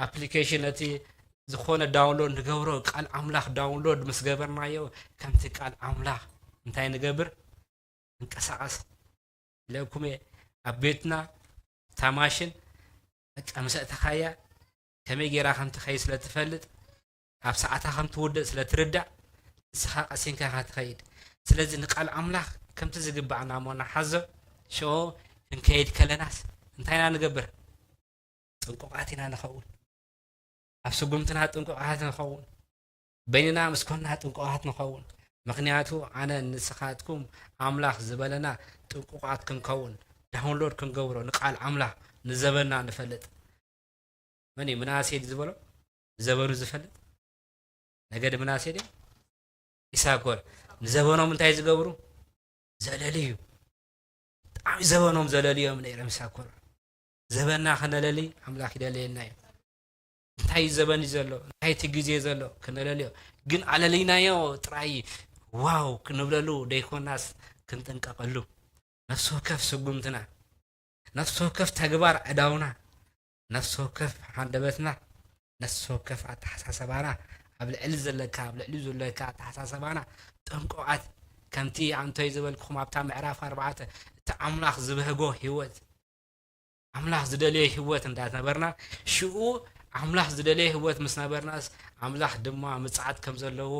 ኣፕሊኬሽን፣ ነቲ ዝኾነ ዳውንሎድ ንገብሮ፣ ቃል ኣምላኽ ዳውንሎድ ምስ ገበርናዮ፣ ከምቲ ቃል ኣምላኽ እንታይ ንገብር? ንንቀሳቐስ። ኢለኩም እየ፣ ኣብ ቤትና እታ ማሽን በቃ ምስ ኣእተኻያ ከመይ ጌራ ከም ትኸይድ ስለ ትፈልጥ፣ ኣብ ሰዓታ ከም ትውድእ ስለ ትርዳእ፣ ንስኻ ቀሲንካ ኢኻ ትኸይድ። ስለዚ ንቃል ኣምላኽ ከምቲ ዝግባኣና እሞ ንሓዞ፣ ሽዑ ክንከይድ ከለናስ እንታይ ኢና ንገብር? ጥንቁቓት ኢና ንኸውን። ኣብ ስጉምትና ጥንቁቓት ንኸውን። በይንና ምስ ኮንና ጥንቁቓት ንኸውን። ምኽንያቱ ኣነ ንስኻትኩም ኣምላኽ ዝበለና ጥንቁቓት ክንከውን፣ ዳውንሎድ ክንገብሮ ንቃል ኣምላኽ ንዘበንና ንፈልጥ። መን እዩ ምናሴ ዝበሎ? ዘበኑ ዝፈልጥ ነገድ ምናሴ ድዩ? ይሳኮር። ንዘበኖም እንታይ ዝገብሩ? ዘለልዩ። ብጣዕሚ ዘበኖም ዘለልዮም ነይሮም ይሳኮር። ዘበንና ከነለሊ ኣምላኽ ይደለየና እዩ። እንታይ እዩ ዘበን እዩ ዘሎ? እንታይ እቲ ግዜ ዘሎ? ከነለልዮ። ግን ኣለሊናዮ ጥራይ ዋው ክንብለሉ ደይኮናስ ክንጥንቀቐሉ። ነፍሲ ወከፍ ስጉምትና፣ ነፍሲ ወከፍ ተግባር ኣእዳውና፣ ነፍሲ ወከፍ ሃንደበትና፣ ነፍሲ ወከፍ ኣተሓሳሰባና፣ ኣብ ልዕሊ ዘለካ፣ ኣብ ልዕሊ ዘለካ ኣተሓሳሰባና ጥንቁቓት፣ ከምቲ ኣንቶይ ዝበልኩኹም ኣብታ ምዕራፍ ኣርባዕተ፣ እቲ ኣምላኽ ዝበህጎ ህይወት፣ ኣምላኽ ዝደልዮ ህይወት እንዳነበርና፣ ሽኡ ኣምላኽ ዝደልዮ ህይወት ምስ ነበርናስ፣ ኣምላኽ ድማ ምጽኣት ከም ዘለዎ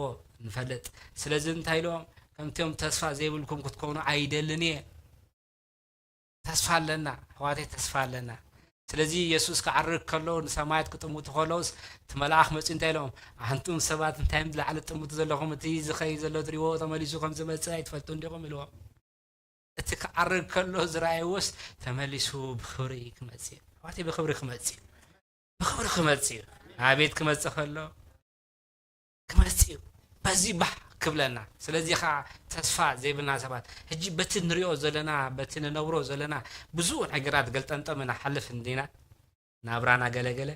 ንፈልጥ። ስለዚ እንታይ ኢሎም? ከምቲኦም ተስፋ ዘይብልኩም ክትኮኑ ኣይደልን እየ። ተስፋ ኣለና፣ ኣሕዋተይ፣ ተስፋ ኣለና። ስለዚ የሱስ ክዓርግ ከሎ፣ ንሰማያት ክጥምቱ ከለውስ፣ እቲ መልኣኽ መጺኡ እንታይ ኢሎም? ኣንቱም ሰባት፣ እንታይ ንላዕሊ ትጥምቱ ዘለኹም? እቲ ዝኸይድ ዘሎ ትሪእዎ ተመሊሱ ከም ዝመጽእ ኣይትፈልጡን ዲኹም? ኢልዎም። እቲ ክዓርግ ከሎ ዝረኣይዎስ ተመሊሱ ብኽብሪ ክመጽእ እዩ። ኣሕዋተይ፣ ብኽብሪ ክመጽእ እዩ። ብኽብሪ ክመጽእ እዩ። ኣቤት ክመጽእ ከሎ ክመጽእ እዩ። በዚ ባህ ክብለና። ስለዚ ኸዓ ተስፋ ዘይብልና ሰባት፣ ሕጂ በቲ ንሪኦ ዘለና፣ በቲ ንነብሮ ዘለና ብዙሕ ነገራት ገልጠምጠም ንሓልፍ እንዲና። ናብራና ገለገለ፣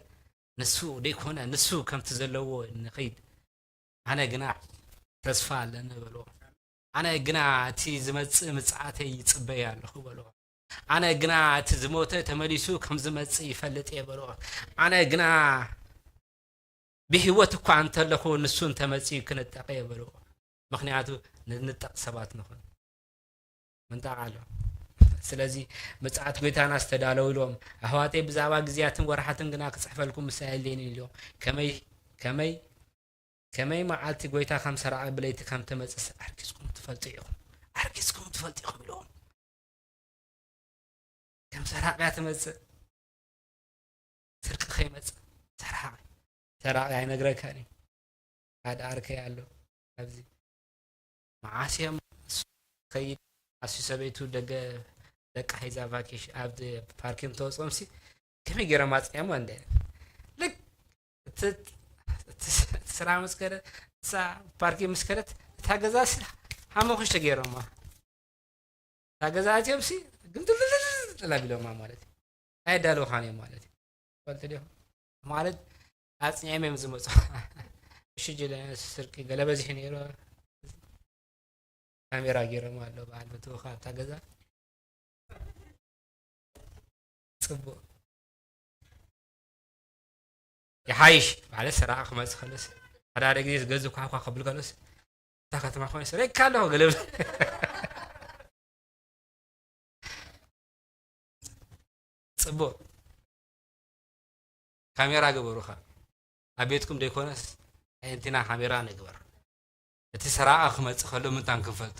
ንሱ ደይኮነ፣ ንሱ ከምቲ ዘለዎ ንኸይድ። ኣነ ግና ተስፋ ኣለኒ በልዎ። ኣነ ግና እቲ ዝመጽእ ምጽኣተይ ይጽበይ ኣለኹ በልዎ። ኣነ ግና እቲ ዝሞተ ተመሊሱ ከም ዝመጽእ ይፈልጥ እየ በልዎ። ኣነ ግና ብህይወት እኳ እንተለኹ ንሱ እንተመጺኡ ክንጠቕ እየ በልዎ። ምኽንያቱ ንንጠቕ ሰባት ንኹን። ምንጣቕ ኣሎ። ስለዚ ምጽኣት ጎይታና ዝተዳለዉ ኢልዎም። ኣሕዋተይ ብዛዕባ ግዜያትን ወርሓትን ግና ክጽሕፈልኩም ምስ ኣየድልየኒ ኢልዎም። ከመይ፣ ከመይ፣ ከመይ መዓልቲ ጎይታ ከም ሰራቒ ብለይቲ ከም ትመጽእስ ኣርጊጽኩም ትፈልጡ ኢኹም። ኣርጊጽኩም ትፈልጡ ኢኹም ኢልዎም። ከም ሰራቒ እያ ትመጽእ። ስርቂ ከይመጽእ ሰራቒ። ሰራቒ ኣይነግረካን እዩ። ሓደ ዓርከይ ኣሎ ኣብዚ። መዓስ እዮም እሱ ከይድ ኣሱ ሰበይቱ ደገ ደቃ ሒዛ ቫኬሽን ኣብ ፓርኪንግ ተወፅኦምሲ ከመይ ገይሮም ኣፅኒዖም እንደ ልክ እቲ እቲ እቲ ስራሕ ምስ ከደ እሳ ፓርኪንግ ምስ ከደት እታ ገዛ ሲ ሓሙኽሽተ ገይሮማ። እታ ገዛ ኣትዮም ሲ ግምጥልጥልጥል ኣቢሎማ ማለት እዩ። ኣየዳለውኻን እዮም ማለት እዩ። ትፈልጡ ዲኹም? ማለት ኣጽኒዖም እዮም ዝመጹ። እሺ ጅለ ስርቂ ገለ በዚሑ ነይሩ። ካሜራ ገይሮም ኣሎ በዓል መትኡ ካብታ ገዛ። ጽቡቕ። ይሓይሽ ማለት ሰራቒ ክመጽእ ከሎስ ሓደ ሓደ ግዜ ዝገዝእ ኳኳ ክብል ከሎስ እታ ከተማ ኮይነ ሰሪቕካ ኣለኹ ገለ ብል። ጽቡቕ። ካሜራ ግበሩኻ። ኣብ ቤትኩም ዘይኮነስ ኣየንቲና ካሜራ ንግበር። እቲ ሰራቒ ክመጽእ ከሎ ምንታን ክንፈልጦ።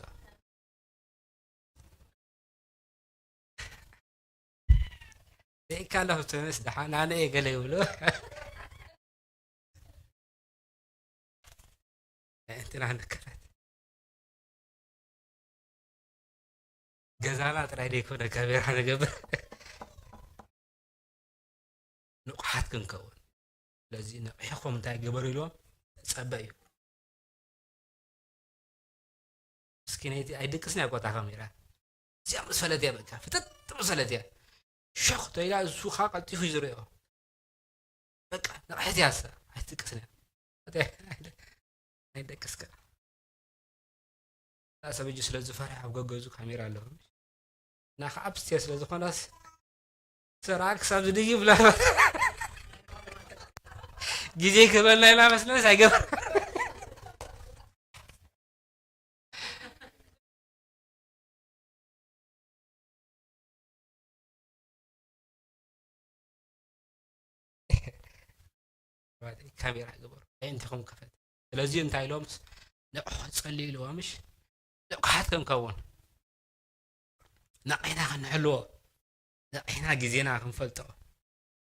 ደይካ ኣለኹ ትንስ ደሓን ኣነ እየ ገለ ይብሉ። እንትና ንከፈት። ገዛና ጥራይ ደይኮነ ካሜራ ንገብር። ንቑሓት ክንከውን። ስለዚ ነቒሕኩም እንታይ ግበሩ ኢልዎም? ጸበዩ። ምስኪነይቲ ኣይድቅስን እያ ቆጣ ካሜራ። እዚኣ ምስ ፈለት እያ በቃ፣ ፍጥጥ ምስ ፈለት እያ። ሸኽ ተይላ እሱ ኸኣ ቀልጢፉ እዩ ዝርእዮ። በቃ፣ ንቕሕቲ እያ እሳ፣ ኣይትድቅስን እያ። ኣይደቅስካ። እዛ ሰብ እጂ ስለ ዝፈርሕ ኣብ ገገዙ ካሜራ ኣለዎ። እና ከዓ ብስቴ ስለ ዝኾነስ ስራ ክሳብ ዝድይብ ላ ግዜ ክህበና ኢላ መስለስ ኣይገበር። ካሜራ ግበሩ። ኣየንቲኹም ከፈት። ስለዚ እንታይ ኢሎምስ ንቑሕ ጸልዩ ኢልዎ ምሽ? ንቑሓት ክንከውን። ነቒሕና ክንሕልዎ። ነቒሕና ግዜና ክንፈልጦ።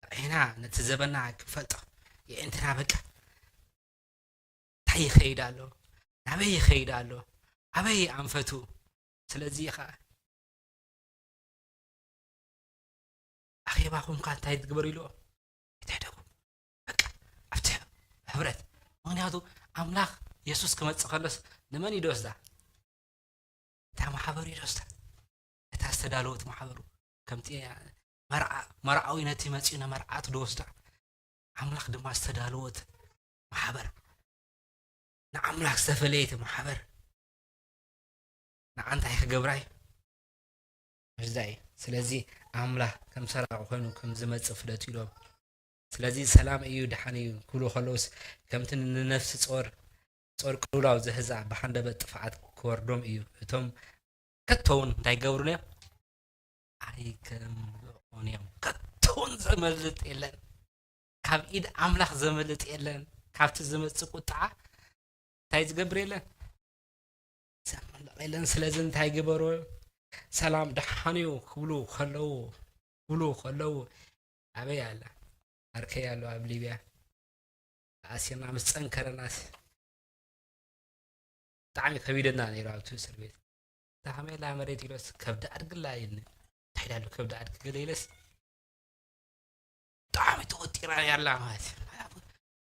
ነቒሕና ነቲ ዘበና ክንፈልጦ። የእንትና በቃ። እንታይ ይኸይድ ኣሎ? ናበይ ይኸይድ ኣሎ? ኣበይ ኣንፈቱ? ስለዚ ኸኣ ኣኼባኹም ከ እንታይ ትግበሩ ኢልዎ? ይትሕደጉ። በቃ ኣብቲ ሕብረት። ምኽንያቱ ኣምላኽ የሱስ ክመጽእ ከሎስ ንመን እዩ ዝወስዳ? እታ ማሕበር እዩ ዝወስዳ። እታ ዝተዳለወት ማሕበሩ። ከምቲ መርዓ-፣ መርዓዊ ነቲ መጺኡ ንመርዓቱ ዝወስዳ። ኣምላኽ ድማ ዝተዳለወት ማሕበር። ንኣምላኽ ዝተፈለየት ማሕበር። ንዓ እንታይ ክገብራ እዩ? ምስዛ እዩ። ስለዚ ኣምላኽ ከም ሰራቒ ኮይኑ ከም ዝመጽእ ፍለጡ ኢሎም። ስለዚ ሰላም እዩ፣ ደሓን እዩ ክብሉ ከለውስ፣ ከምቲ ንነፍሲ ጾር፣ ጾር ቅልውላው ዝሕዛ ብሃንደበት ጥፍኣት ክወርዶም እዩ። እቶም ከቶ እውን እንታይ ይገብሩን እዮም? ኣይከምልኦን እዮም። ከቶ እውን ዘመልጥ የለን። ካብ ኢድ ኣምላኽ ዘመልጥ የለን። ካብቲ ዝመጽእ ቁጥዓ እንታይ ዝገብር የለን? ዘመልጥ የለን። ስለዚ እንታይ ግበሩ? ሰላም ደሓን እዩ ክብሉ ከለዉ፣ ክብሉ ከለዉ፣ ኣበይ ኣላ? ዓርከይ ኣሎ ኣብ ሊብያ። ተኣሲርና ምስ ጸንከረናስ ብጣዕሚ ከቢደና ነይሩ ኣብቲ እስር ቤት። እታ ከመይ ኣላ መሬት ኢሎስ ከብዲ ኣድጊ ኣላ ኢልኒ። እንታይ ኢላ ኣሎ ከብዲ ኣድጊ ገለ ኢለስ ብጣዕሚ ተወጢራ እያ ኣላ ማለት እዩ።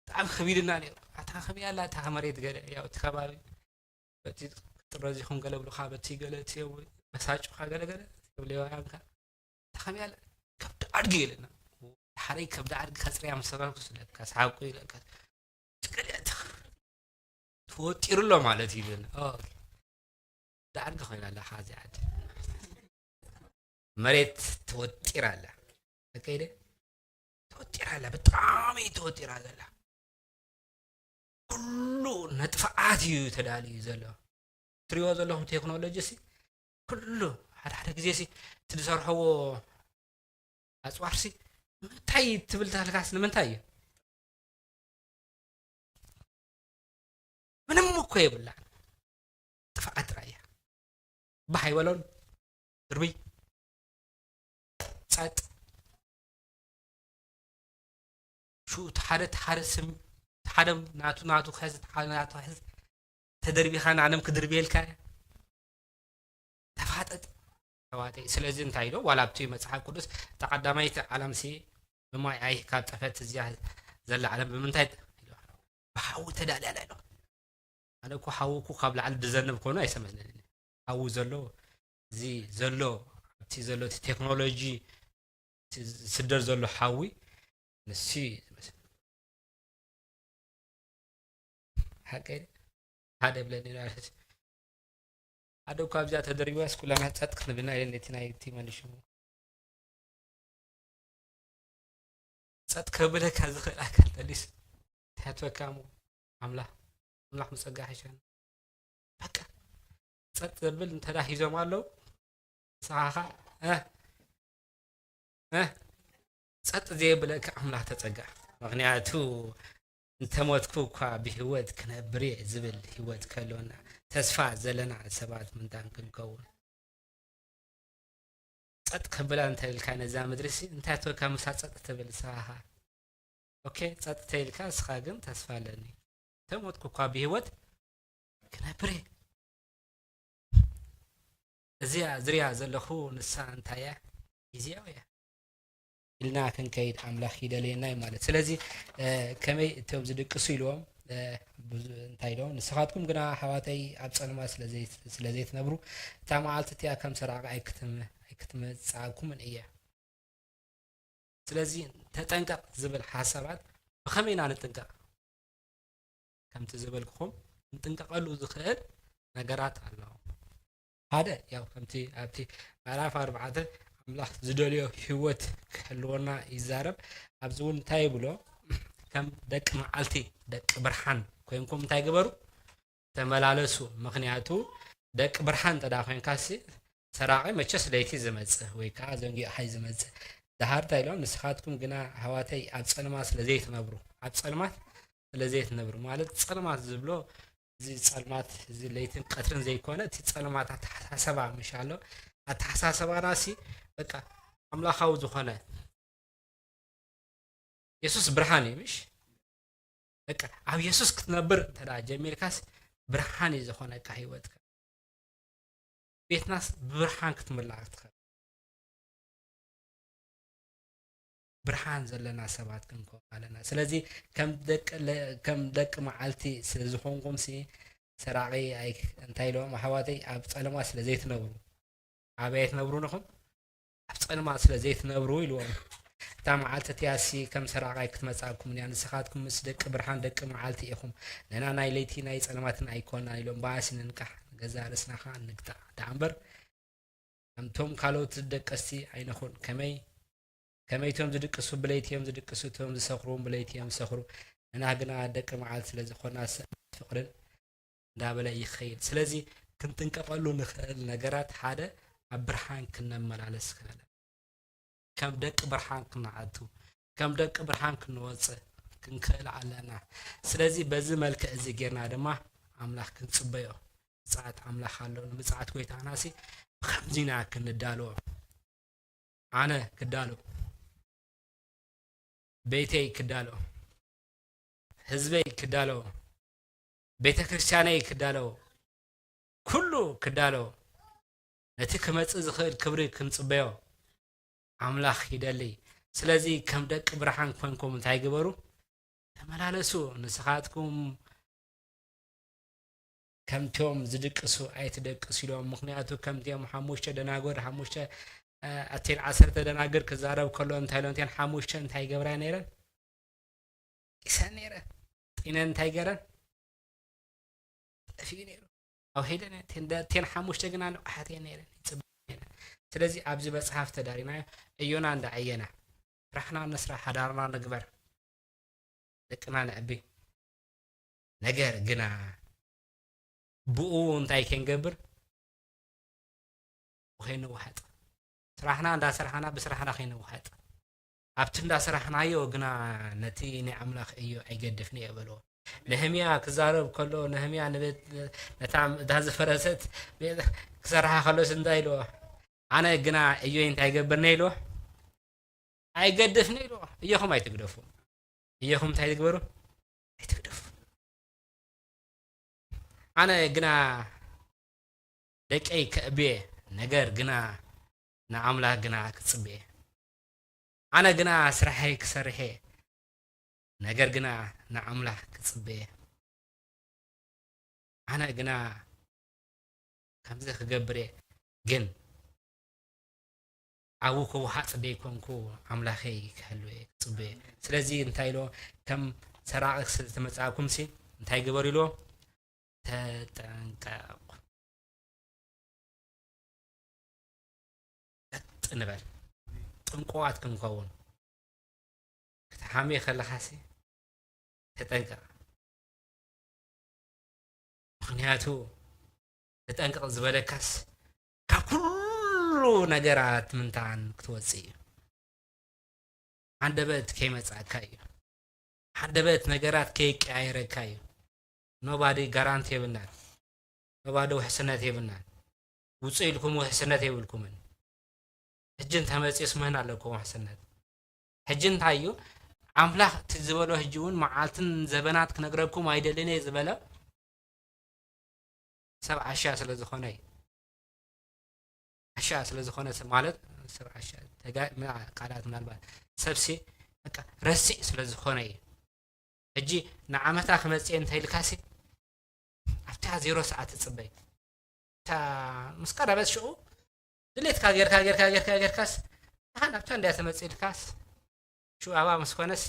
ብጣዕሚ ከቢድና ነይሩ። ኣታ ከመይ ኣላ እታ መሬት ገለ ያው እቲ ከባቢ በቲ ጥረዚኹም ገለ ብሉኻ በቲ ገለ እቲ መሳጩኻ ገለ ገለ ሌዋውያንካ እታ ከመይ ኣላ ከብዲ ኣድጊ ኢለና። ሓረይ ከብዲ ኣድጊ ከጽርያ ምስ ተባልኩ ስለካ ሰሓቁ ኢለካ። ገለ እቲ ተወጢሩ ኣሎ ማለት እዩ። ኦኬ። ዳዕርጊ ኮይና ኣላ፣ ካብዚ ዓዲ መሬት ተወጢራ ኣላ። ኣከይደ ተወጢራ ኣላ፣ ብጣዕሚ ተወጢራ ዘላ። ኩሉ ንጥፍኣት እዩ ተዳልዩ ዘሎ። ትሪእዎ ዘለኹም ቴክኖሎጂ ሲ፣ ኩሉ ሓደ ሓደ ግዜ ሲ፣ እቲ ዝሰርሕዎ ኣጽዋር ሲ፣ ንምንታይ ትብል ተልካስ፣ ንምንታይ እዩ? ምንም እኮ የብላን። ጥፍኣት ጥራይ እያ። ባህ ኣይበሎን። ድርብይ። ጸጥ። ሽኡ እቲ ሓደ፣ እቲ ሓደ ስም፣ እቲ ሓደ ናቱ፣ ናቱ ክሕዝ፣ እቲ ሓደ ናቱ ክሕዝ። ተደርቢኻ ንዓለም ክድርብየልካ እያ። ተፋጠጥ። ተዋጠይ። ስለዚ እንታይ ኢሉ? ዋላ ኣብቲ መጽሓፍ ቅዱስ እታ ቀዳማይቲ ዓለምሲ ብማይ ኣይህ ካብ ጠፈት እዚኣ ዘላ ዓለም ብምንታይ ኢሉ? ብሓዊ ተዳልያ ኣላ ኢሉ። ኣነ እኮ ሓዊ እኮ ካብ ላዕሊ ዝዘንብ ኮይኑ ኣይሰመስለንን። ሓዊ ዘሎ፣ እዚ ዘሎ፣ ኣብቲ ዘሎ እቲ ቴክኖሎጂ፣ እቲ ዝስደድ ዘሎ ሓዊ፣ ንሱ እዩ ዝመስል። ሓቀይ ሓደ ብለኒ ማለት ሓደ እኳ ኣብዚኣ ተደሪባስ ኩላና ጸጥ ክንብልና ኢለን ነቲ ናይ እቲ መሊሹ ጸጥ ከብለካ ዝኽእል ኣካል ተሊስ ትሕትወካ እሞ ኣምላኽ፣ ኣምላኽ ምጸጋ ሓይሻን በቃ ጸጥ ዘብል እንተ ደኣ ሒዞም ኣለዉ፣ ንስኻ ኸኣ፣ እ፣ እ፣ ጸጥ ዘየብለካ ኣምላኽ ተጸጋ። ምኽንያቱ፣ "እንተ ሞትኩ እኳ ብህይወት ክነብር እየ" ዝብል ህይወት ከህልወና ተስፋ ዘለና ሰባት ምንታን ክንከውን። ጸጥ ከብላ እንተ ኢልካ ነዛ ምድሪ ሲ እንታይ ተወካ ምሳ ጸጥ ትብል ንስኻ? ኦኬ፣ ጸጥ ተይልካ ንስኻ ግን ተስፋ ኣለኒ። ተሞትኩ እኳ ብህይወት ክነብር እየ። እዚኣ ዝሪኣ ዘለኹ ንሳ እንታይ እያ? ግዜያዊ እያ ኢልና ክንከይድ ኣምላኽ ይደልየና እዩ ማለት። ስለዚ፣ እ፣ ከመይ እቶም ዝድቅሱ ኢልዎም፣ እ፣ ብዙ-፣ እንታይ ኢልዎም? ንስኻትኩም ግና ኣሕዋተይ ኣብ ጸልማት ስለ ዘይ-፣ ስለ ዘይትነብሩ፣ እታ መዓልቲ እቲኣ ከም ሰራቒ ኣይክትም-፣ ኣይክትመጽኣኩምን እያ። ስለዚ ተጠንቀቕ ዝብል ሓሳባት ብኸመይ ኢና ንጥንቀቕ? ከምቲ ዝበልኩኹም ክንጥንቀቐሉ ዝኽእል ነገራት ኣሎ። ሓደ፣ ያው ከምቲ ኣብቲ ምዕራፍ ኣርባዕተ ኣምላኽ ዝደልዮ ህይወት ክህልወና ይዛረብ። ኣብዚ እውን እንታይ ይብሎ? ከም ደቂ መዓልቲ፣ ደቂ ብርሃን ኮይንኩም እንታይ ግበሩ? ተመላለሱ። ምኽንያቱ ደቂ ብርሃን እንተ ደኣ ኮይንካሲ፣ ሰራቒ መቸስ ለይቲ ዝመጽእ ወይ ከኣ ዘንጊቑ ሓይ ዝመጽእ። ደሓር እንታይ ኢሎም? ንስኻትኩም ግና ኣሕዋተይ ኣብ ጸልማት ስለ ዘይትነብሩ፣ ኣብ ጸልማት ስለ ዘይትነብሩ፣ ማለት ጸልማት ዝብሎ እዚ ጸልማት እዚ ለይትን ቀትርን ዘይኮነ፣ እቲ ጸልማት ኣተሓሳሰባ ምሽ ኣሎ። ኣተሓሳሰባናሲ በቃ ኣምላኻዊ ዝኾነ የሱስ ብርሃን እዩ ምሽ? በቃ ኣብ የሱስ ክትነብር እንተ ደኣ ጀሚርካስ ብርሃን እዩ ዝኾነካ ህይወትካ። ቤትናስ ብብርሃን ክትምላእ ክትኽእል። ብርሃን ዘለና ሰባት ክንከውን ኣለና። ስለዚ ከም ደቂ ለ-፣ ከም ደቂ መዓልቲ ስለ ዝኾንኩምሲ ሰራቒ ኣይ-፣ እንታይ ኢሎም ኣሕዋተይ ኣብ ጸለማ ስለ ዘይትነብሩ። ኣበይ ኣይትነብሩን ኢኹም? ኣብ ጸልማት ስለ ዘይትነብሩ ኢልዎም። እታ መዓልቲ እቲኣሲ ከም ሰራቓይ ክትመጽኣኩም እያ። ንስኻትኩም ምስ ደቂ ብርሃን ደቂ መዓልቲ ኢኹም። ንሕና ናይ ለይቲ ናይ ጸልማትን ኣይኮናን ኢሎም። ብኣሲ ንንቃሕ፣ ንገዛእ ርእስና ኸኣ ንግታዕ። ደኣ እምበር፣ ከምቶም ካልኦት ደቀስቲ ኣይንኹን። ከመይ፣ ከመይ እቶም ዝድቅሱ ብለይቲ እዮም ዝድቅሱ፣ እቶም ዝሰኽሩ እውን ብለይቲ እዮም ዝሰኽሩ። ንሕና ግና ደቂ መዓልቲ ስለ ዝኾና፣ ሰ-፣ ፍቕርን እንዳበለ ይኸይድ። ስለዚ ክንጥንቀቐሉ ንኽእል ነገራት ሓደ ኣብ ብርሃን ክነመላለስ ክነለ-፣ ከም ደቂ ብርሃን ክንኣቱ፣ ከም ደቂ ብርሃን ክንወጽእ ክንክእል ኣለና። ስለዚ በዚ መልክዕ እዚ ጌርና ድማ ኣምላኽ ክንጽበዮ። ምጽኣት ኣምላኽ ኣሎ። ንምጽኣት ጎይታናሲ ብኸምዚ ኢና ክንዳለዎ። ኣነ ክዳሎ፣ ቤተይ ክዳሎ፣ ህዝበይ ክዳሎ፣ ቤተ ክርስቲያነይ ክዳሎ፣ ኩሉ ክዳሎ፣ ነቲ ክመጽእ ዝኽእል ክብሪ ክንጽበዮ ኣምላኽ ይደሊ። ስለዚ ከም ደቂ ብርሃን ኮንኩም እንታይ ግበሩ? ተመላለሱ። ንስኻትኩም ከምቶም ዝድቅሱ ኣይትደቅሱ ኢሎም። ምኽንያቱ ከምቲኦም ሓሙሽተ ደናግል፣ ሓሙሽተ፣ እ፣ ኣቴን ዓሰርተ ደናግል ክዛረብ ከሎ እንታይ ኢሎም? እተን ሓሙሽተ እንታይ ይገብራ ነይረን? ጢሰን ነይረን። ጢነን እንታይ ገረን? ጠፊኡ ነይሩ። ኣብ ሄደን እተን ደ-፣ እተን ሓሙሽተ ግና ንቑሓት እየን ነይረን፣ ይጽበያ ነይረን። ስለዚ ኣብዚ መጽሓፍ ተዳሪናዮ፣ ዕዮና እንዳዓየና፣ ስራሕና ንስራሕ፣ ሓዳርና ንግበር፣ ደቅና ነዕቢ። ነገር ግና ብኡ እንታይ ከንገብር? ከይንወሓጥ። ስራሕና እንዳሰራሕና ብስራሕና ከይንወሓጥ። ኣብቲ እንዳሰራሕናዮ ግና ነቲ ናይ ኣምላኽ ዕዮ ኣይገድፍን እየ በልዎ። ነህምያ ክዛረብ ከሎ፣ ነህምያ ንቤት፣ ነታ፣ እታ ዝፈረሰት ቤት ክሰርሓ ከሎስ እንታይ ኢልዎ? ኣነ ግና ዕዮይ እንታይ ይገብርኒ ኢልዎ? ኣይገድፍን ኢልዎ። ዕዮኹም ኣይትግደፉ። ዕዮኹም እንታይ ትግበሩ? ኣይትግደፉ። ኣነ ግና ደቀይ ከዕብየ፣ ነገር ግና ንኣምላኽ ግና ክጽበየ። ኣነ ግና ስራሐይ ክሰርሕ እየ፣ ነገር ግና ንኣምላኽ ክጽበየ። ኣነ ግና ከምዚ ክገብር እየ፣ ግን ኣብኡ ክወሓጥ ደይኮንኩ ኣምላኸይ ክሕሉ እየ ክጽበ እየ። ስለዚ እንታይ ኢልዎ? ከም ሰራቒ ስለ ዝተመጻእኩምሲ እንታይ ግበሩ ኢልዎ? ተጠንቀቑ። ቀጥ ንበል። ጥንቁቓት ክንከውን። ክትሓምየ ከለኻሲ ተጠንቀቕ። ምኽንያቱ ተጠንቀቕ ዝበለካስ ካብ ኩሉ ነገራት ምንታን ክትወጽእ እዩ። ሃንደበት ከይመጻእካ እዩ። ሃንደበት ነገራት ከይቀያየረካ እዩ። ኖባዲ ጋራንቲ የብልናን። ኖባዲ ውሕስነት የብልናን። ውጹእ ኢልኩም ውሕስነት የብልኩምን። ሕጂ እንተመፅኡስ ምህን ኣለኩም ውሕስነት። ሕጂ እንታይ እዩ ኣምላኽ እቲ ዝበሎ? ሕጂ እውን መዓልትን ዘበናት ክነግረኩም ኣይደልን እየ ዝበለ ሰብ ዓሻ ስለ ዝኾነ እዩ። ዓሻ ስለ ዝኾነ ሰብ ማለት ሰብ ዓሻ ተጋ-፣ ቃላት ምናልባት ሰብሲ በቃ ረሲእ ስለ ዝኾነ እዩ። ሕጂ ንዓመታ ክመፅእ እንተ ኢልካሲ ኣብታ ዜሮ ሰዓት ትፅበይ። እታ ምስ ቀረበት ሽዑ ድሌትካ ጌርካ ጌርካ ጌርካ ጌርካስ ኣሃ ናብታ እንድያ ተመፅእ ኢልካስ ሽዑ ኣብኣ ምስ ኮነስ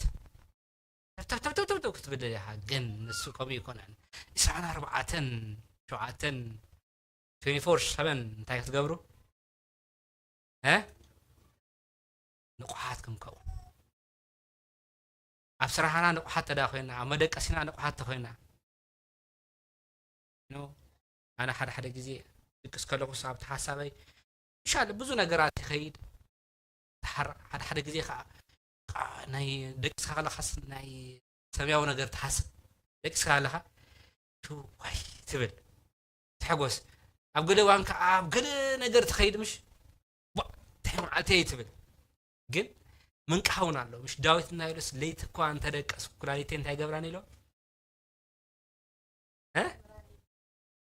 ተብተብተብተብተብ ክትብል ኢኻ። ግን ንሱ ከምኡ ይኮነን። ዕስራን ኣርባዕተን ሸውዓተን ትዌንቲ ፎር ሰቨን እንታይ ክትገብሩ እ ንቑሓት ክንከውን ኣብ ስራሕና ንቑሓት ተዳ ኮይና ኣብ መደቀሲና ንቑሓት ተኮይና ኖ ኣነ ሓደ ሓደ ግዜ ድቅስ ከለኹስ ኣብቲ ሓሳበይ ምሻለ ብዙ ነገራት ይኸይድ። ተሓር ሓደ ሓደ ግዜ ከዓ ከዓ ናይ ደቅስካ ከለካስ ናይ ሰብያዊ ነገር ትሓስብ። ደቅስካ ከለካ ሽው ዋይ ትብል ትሕጎስ። ኣብ ገለ እዋን ከዓ ኣብ ገለ ነገር ትኸይድ ምሽ ዋ እንታይ መዓልቲ እየ ትብል። ግን ምንቃሕ እውን ኣሎ ምሽ ዳዊት እናበለስ ለይቲ እኳ እንተደቀስ ኩላሊተይ እንታይ ገብራን ኢሎ እ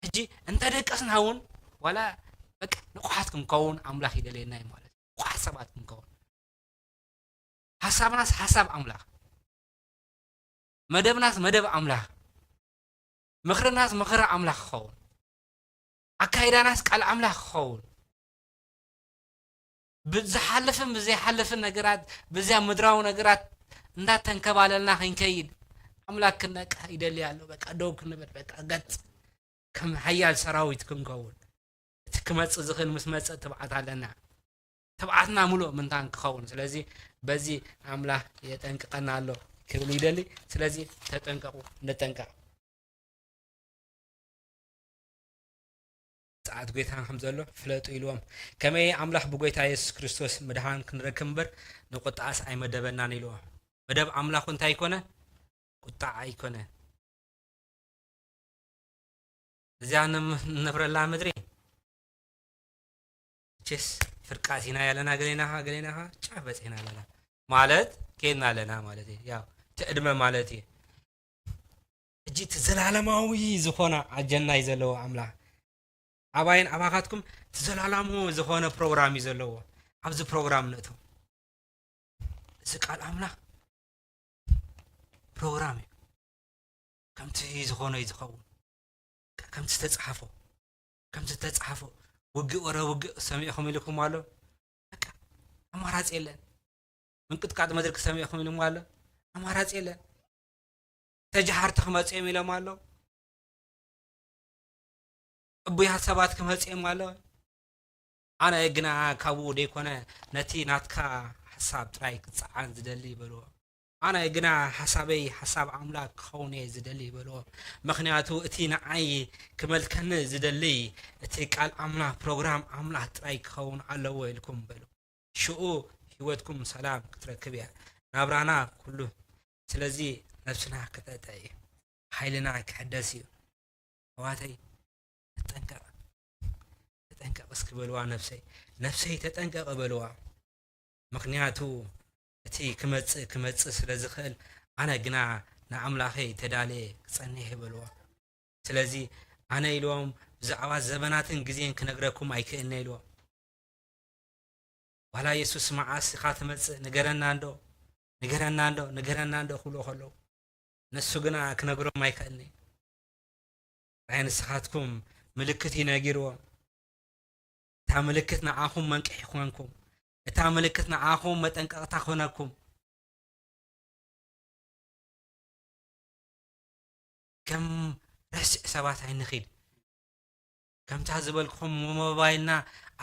ሕጂ እንተደቀስና እውን ዋላ በቃ ንቑሓት ክንከውን ኣምላኽ ይደልየና እዩ ማለት እዩ። ንቑሓት ሰባት ክንከውን ሓሳብናስ ሓሳብ ኣምላኽ፣ መደብናስ መደብ ኣምላኽ፣ ምኽርናስ ምኽሪ ኣምላኽ ክኸውን፣ ኣካይዳናስ ቃል ኣምላኽ ክኸውን፣ ብዝሓልፍን ብዘይሓልፍን ነገራት፣ ብዚያ ምድራዊ ነገራት እንዳተንከባለልና ክንከይድ ኣምላኽ ክነቅሕ ይደሊ ኣሎ። በቃ ደው ክንብል፣ በቃ ገጽ ከም ሓያል ሰራዊት ክንከውን። እቲ ክመጽእ ዝኽእል ምስ መጸ ትብዓት ኣለና። ትብዓትና ምሉእ ምንታን ክኸውን። ስለዚ በዚ ኣምላኽ የጠንቅቐና ኣሎ ክብል ይደሊ። ስለዚ ተጠንቀቑ፣ ንጠንቀቕ። ሰዓት ጎይታና ከም ዘሎ ፍለጡ ኢልዎም። ከመይ ኣምላኽ ብጎይታ የሱስ ክርስቶስ ምድሓን ክንረክብ እምበር ንቁጣኣስ ኣይመደበናን ኢልዎም። መደብ ኣምላኹ እንታይ ኣይኮነ? ቁጣዓ ኣይኮነ። እዚኣ እነብረላ ምድሪ ችስ ፍርቃስ ኢና ያለና ገሌናኻ ገሌናኻ ጫፍ በፂሕና ኣለና ማለት ከይድና ኣለና ማለት እዩ። ያው እቲ ዕድመ ማለት እዩ። እጂ እቲ ዘላለማዊ ዝኾነ ኣጀንዳ እዩ ዘለዎ ኣምላኽ። ኣባይን ኣባኻትኩም እቲ ዘላለማዊ ዝኾነ ፕሮግራም እዩ ዘለዎ። ኣብዚ ፕሮግራም ንእቶ። እዚ ቃል ኣምላኽ ፕሮግራም እዩ። ከምቲ ዝኾነ እዩ ዝኸውን። ከምቲ ዝተፅሓፎ ከምቲ ዝተፅሓፎ ውግእ ወረ ውግእ ሰሚዕኹም ኢልኩም ኣሎ። በቃ ኣማራፂ የለን። ምንቅጥቃጥ መድርክ ሰሚዕኹም ኢልኩም ኣሎ። ኣማራፂ የለን። ተጃሃርቲ ክመፁ እዮም ኢሎም ኣለዉ። እቡያት ሰባት ክመፁ እዮም ኣለዉ። ኣነ ግና ካብኡ ደይኮነ ነቲ ናትካ ሓሳብ ጥራይ ክፀዓን ዝደሊ በልዎ። ኣነ ግና ሓሳበይ ሓሳብ ኣምላኽ ክኸውን እየ ዝደሊ በልዎ። ምኽንያቱ እቲ ንዓይ ክመልከኒ ዝደሊ እቲ ቃል ኣምላኽ ፕሮግራም ኣምላኽ ጥራይ ክኸውን ኣለዎ ኢልኩም በሉ። ሽኡ ህይወትኩም ሰላም ክትረክብ እያ። ናብራና ኩሉ ስለዚ ነብስና ክጠጠ እዩ። ሓይልና ክሕደስ እዩ። ኣሕዋተይ ተጠንቀቕ ተጠንቀቕ እስኪ በልዋ ነብሰይ ነብሰይ ተጠንቀቕ በልዋ። ምኽንያቱ እቲ ክመጽእ ክመጽእ ስለ ዝኽእል ኣነ ግና ንኣምላኸይ ተዳልየ ክጸንሕ በልዋ። ስለዚ ኣነ ኢልዎም ብዛዕባ ዘበናትን ግዜን ክነግረኩም ኣይክእልነ ኢልዎም። ዋላ የሱስ መዓስ ኢኻ ትመጽእ ንገረና እንዶ ንገረና እንዶ ንገረና እንዶ ክብልዎ ከለዉ ንሱ ግና ክነግሮም ኣይክእልኒ። ጥራይ ንስኻትኩም ምልክት እዩ ነጊርዎም። እታ ምልክት ንዓኹም መንቅሒ ኮንኩም። እታ ምልክት ንዓኹም መጠንቀቕታ ኮነኩም። ከም ረስዕ ሰባት ኣይንኺድ። ከምታ ዝበልኩም ሞባይልና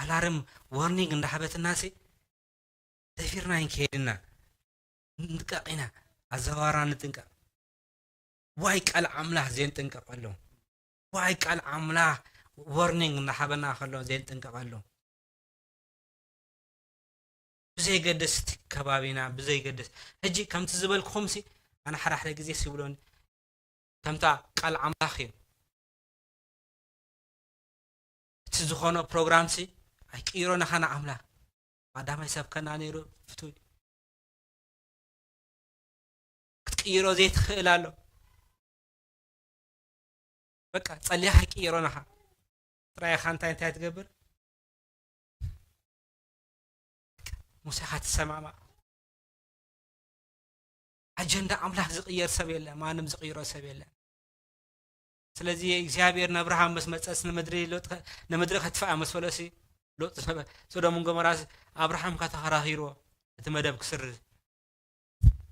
ኣላርም ወርኒንግ እንዳሓበትና ሲ ደፊርና ይንከይድና ንጥቀቕ ኢና ኣዘዋራ ንጥንቀቕ። ዋይ ቃል ኣምላኽ ዜንጥንቀቐሎም ዋይ ቃል ኣምላኽ ወርኒንግ እንዳሓበና ከሎ ዜንጥንቀቐሎም ብዘይገድስ እቲ ከባቢና ብዘይገድስ ሕጂ ከምቲ ዝበልኩኹም ሲ ኣነ ሓደ ሓደ ግዜ ሲብሎኒ ከምታ ቃል ኣምላኽ እዩ እቲ ዝኾነ ፕሮግራም ሲ ኣይቅይሮ ናኻ ንኣምላኽ ቀዳማይ ሰብከና ነይሩ ፍቱይ። ክትቅይሮ ዘይትኽእል ኣሎ። በቃ ጸሊኻ ይቅየሮ ናኻ። ጥራይ ኢኻ እንታይ እንታይ ትገብር? ሙሴኻ ትሰማማዕ። ኣጀንዳ ኣምላኽ ዝቕየር ሰብ የለን፣ ማንም ዝቕይሮ ሰብ የለን። ስለዚ እግዚኣብሔር ንኣብርሃም መስ መጸስ ንምድሪ ሎጥ ከ-፣ ንምድሪ ከጥፍኣ መስ በሎሲ፣ ሎጥ ሰበ-፣ ሶዶምን ጎሞራስ ኣብርሃም ከተኸራኺርዎ እቲ መደብ ክስርዝ።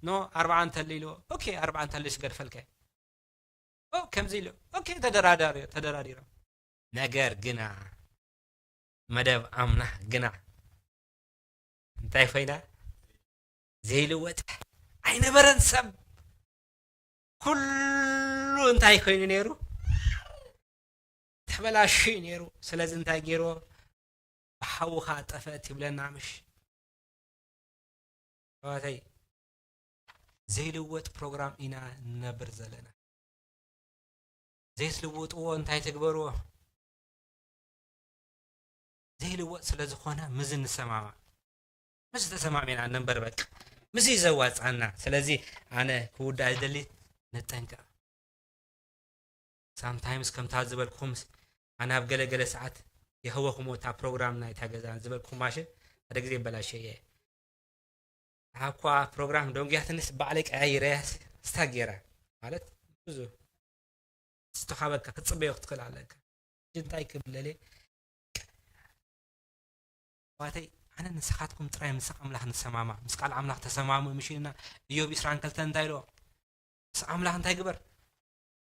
ኖ፣ ኣርብዓ እንተሊ ኢልዎ፣ ኦኬ፣ ኣርብዓ እንተሊ ስገድፈልከ። ኦ፣ ከምዚ ኢሉ፣ ኦኬ፣ ተደራዳሪ-፣ ተደራዲሮም። ነገር ግና፣ መደብ ኣምላኽ ግና እንታይ ኮይና? ዘይልወጥ ኣይነበረን። ሰብ ኩሉ እንታይ ኮይኑ ነይሩ? ተበላሽዩ ነይሩ። ስለዚ እንታይ ገይርዎ? ብሓዊ ኸኣ ጠፍአት ይብለና ምሽ? ኣሕዋተይ፣ ዘይልወጥ ፕሮግራም ኢና ንነብር ዘለና። ዘይትልውጥዎ እንታይ ትግበርዎ? ዘይልወጥ ስለ ዝኾነ፣ ምስዚ ንሰማማዕ። ምስዚ ተሰማሚዕና ንንበር በቃ። ምስዚ እዩ ዘዋጽኣና። ስለዚ ኣነ ክውዳእ ዝደሊ፣ ንጠንቀቕ። ሳምታይምስ ከምታ ዝበልኩኹምስ፣ ኣነ ኣብ ገለ ገለ ሰዓት የህወኹም እታ ፕሮግራም ናይታ ገዛ ዝበልኩኹም ማሽን፣ ሓደ ግዜ ይበላሸ እየ። እታ እኳ ፕሮግራም ደንጉያትንስ ባዕለይ ቀያይረያ ስታ ገይራ። ማለት ብዙ ዝተኻበካ ክትጽበዮ ክትኽእል ኣለካ። ሕጂ እንታይ ክብል ደልየ? ኣሕዋተይ፣ ኣነ ንስኻትኩም ጥራይ ምስ ኣምላኽ ንሰማማዕ። ምስ ቃል ኣምላኽ ተሰማምዑ ምሽ ኢልና። ኢዮብ ዕስራን ክልተን እንታይ ኢልዎ? ምስ ኣምላኽ እንታይ ግበር?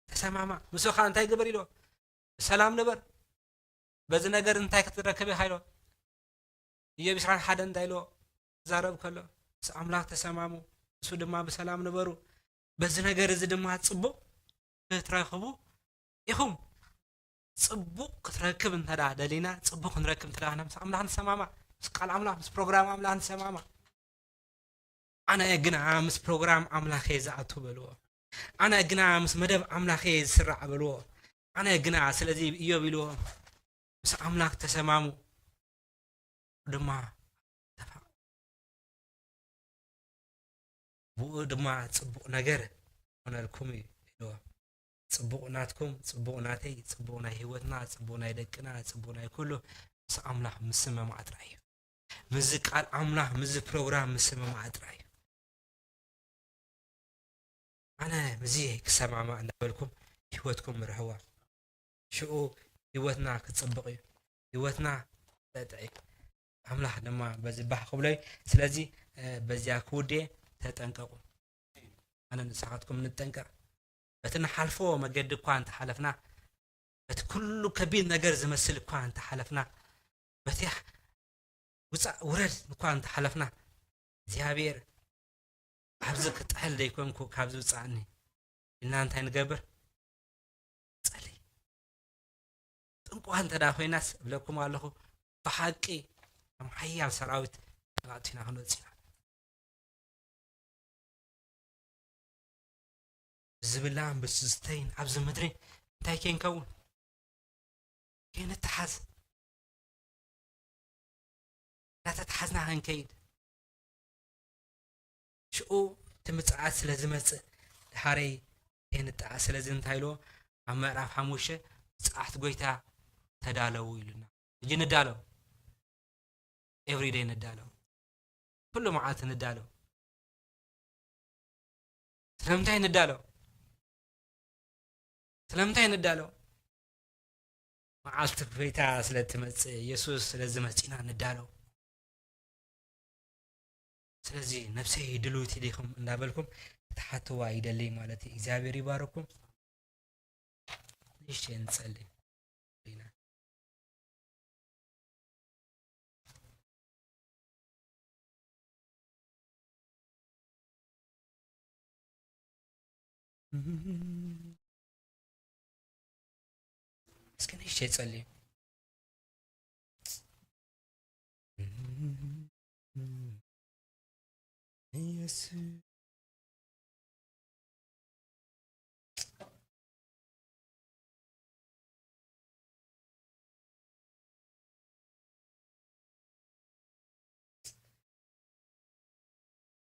ተሰማማዕ። ንሱ ኸኣ እንታይ ግበር ኢልዎ? ብሰላም ንበር። በዚ ነገር እንታይ ክትረክብ ኢኻ ኢልዎ? ኢዮብ ዕስራን ሓደን እንታይ ኢልዎ? ክዛረብ ከሎ፣ ምስ ኣምላኽ ተሰማሙ፣ ንሱ ድማ ብሰላም ንበሩ። በዚ ነገር እዚ ድማ ጽቡቕ ክትረክቡ ኢኹም። ጽቡቕ ክትረክብ እንተ ደኣ ደሊና፣ ጽቡቕ ክንረክብ እንተ ደኣ ምስ ኣምላኽ ንሰማማዕ፣ ምስ ቃል ኣምላኽ፣ ምስ ፕሮግራም ኣምላኽ ንሰማማዕ። ኣነ ግና ምስ ፕሮግራም ኣምላኸ ዝኣቱ በልዎ። ኣነ ግና ምስ መደብ ኣምላኸ ዝስራዕ በልዎ። ኣነ ግና፣ ስለዚ ኢዮብ ኢልዎ፣ ምስ ኣምላኽ ተሰማሙ ድማ ተፋ-፣ ብኡ ድማ ጽቡቕ ነገር ክኾነልኩም እዩ ኢልዎ። ጽቡቕ ናትኩም፣ ጽቡቕ ናተይ፣ ጽቡቕ ናይ ህይወትና፣ ጽቡቕ ናይ ደቅና፣ ጽቡቕ ናይ ኩሉ ምስ ኣምላኽ ምስምማዕ ጥራይ እዩ። ምስዚ ቃል ኣምላኽ፣ ምስዚ ፕሮግራም ምስምማዕ ጥራይ እዩ። ኣነ ምስዚ ክሰማማዕ እናበልኩም ህይወትኩም ምርሕዋ። ሽኡ ህይወትና ክጽብቕ እዩ። ህይወትና ክጠጥዕ እዩ። ኣምላኽ ድማ በዚ ባህ ክብሎ እዩ። ስለዚ፣ እ፣ በዚኣ ክውድየ ተጠንቀቑ። ኣነ ንስኻትኩም ንጠንቀቕ። በቲ ንሓልፎ መገዲ እኳ እንተሓለፍና፣ በቲ ኩሉ ከቢድ ነገር ዝመስል እኳ እንተሓለፍና፣ በቲ ውጻእ ውረድ እኳ እንተሓለፍና፣ እግዚኣብሔር፣ "ኣብዚ ክጥሕል ደይኮንኩ፣ ካብዚ ውጻእኒ" ኢልና እንታይ ንገብር? ንጸሊ። ጥንቁቓ እንተ ደኣ ኮይናስ፣ እብለኩም ኣለኹ፣ ብሓቂ ከም ሓያል ሰራዊት ተባእቲና ክንወጽእ ኢና። ብዝብላን ብዝስተይን ኣብዚ ምድሪ እንታይ ከይንከውን? ከይንተሓዝ። እናተተሓዝና ክንከይድ። ሽኡ እቲ ምጽኣት ስለ ዝመጽእ፣ ድሓረይ ከይንጠዓስ። ስለዚ እንታይ ኢልዎ? ኣብ ምዕራፍ ሓሙሽተ፣ "ምጽኣት ጐይታ ተዳለዉ" ኢሉና። ሕጂ ንዳሎ። ኤቭሪደይ ንዳሎ። ኩሉ መዓልቲ ንዳሎ። ስለምንታይ ንዳሎ? ስለምንታይ ንዳሎ? መዓልቲ ጎይታ ስለ እትመጽእ፣ የሱስ ስለ ዝመጽእና ንዳሎ። ስለዚ፣ "ነፍሰይ ድልውቲ ዲኹም?" እንዳበልኩም ክትሓትዋ ይደሊ ማለት እዩ። እግዚኣብሔር ይባርኩም። ንእሽተይ ንጸሊ ኢና። እስኪ ንእሽተይ ጸልዩ። ኢየሱስ።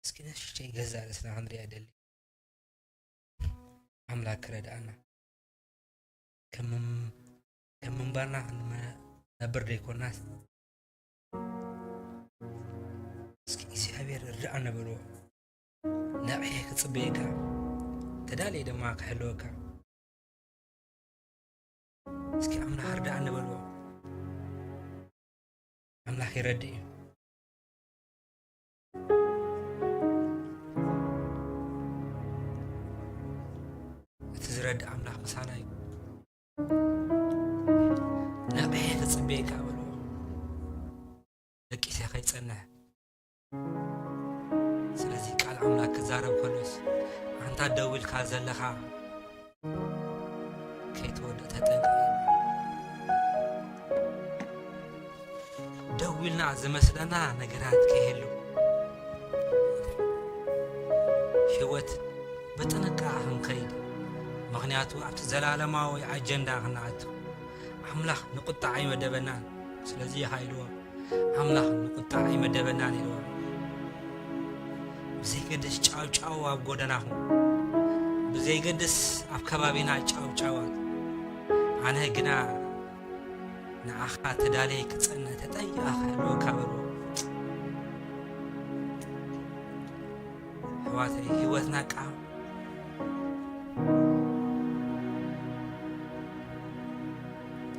እስኪ ንእሽተይ ገዛ ርእስና ክንሪኣ ይደሊ። ኣምላክ ክረድኣና። ከም ምም-፣ ከም ምንባርና ክንነብር ዘይኮናስ፣ እስኪ እግዚኣብሔር እርድኣኒ በልዎ። ነቕሔ ክጽበየካ፣ ተዳልየ ድማ ክሕልወካ። እስኪ ኣምላኽ እርድኣኒ በልዎ። ኣምላኽ ይረድእ እዩ። እቲ ዝረድእ ኣምላኽ ምሳና እዩ። ነቕሔ ክጽበየካ በልዎ። ደቂሰ ከይጸንሕ። ስለዚ ቃል ኣምላኽ ክዛረብ ከሎስ፣ ኣንታ ደው ኢልካ ዘለኻ ከይትወድቕ ተጠንቀቕ። ደው ኢልና ዝመስለና ነገራት ከይህሉ፣ ህይወት ብጥንቃቐ ክንከይድ፣ ምኽንያቱ ኣብቲ ዘላለማዊ ኣጀንዳ ክንኣቱ። ኣምላኽ ንቁጣዕ ኣይመደበናን። ስለዚ ኢኻ ኢልዎ፣ ኣምላኽ ንቁጣዕ ኣይመደበናን ኢልዎ። ብዘይገድስ ጫውጫው ኣብ ጎደናኹም፣ ብዘይገድስ ኣብ ከባቢና ጫውጫዋት፣ ኣነ ግና ንዓኻ ተዳልየ ክጸንሕ ተጠንቂቐ ክሕልወካ በልዎ። ኣሕዋተይ፣ ህይወትና ቃ-፣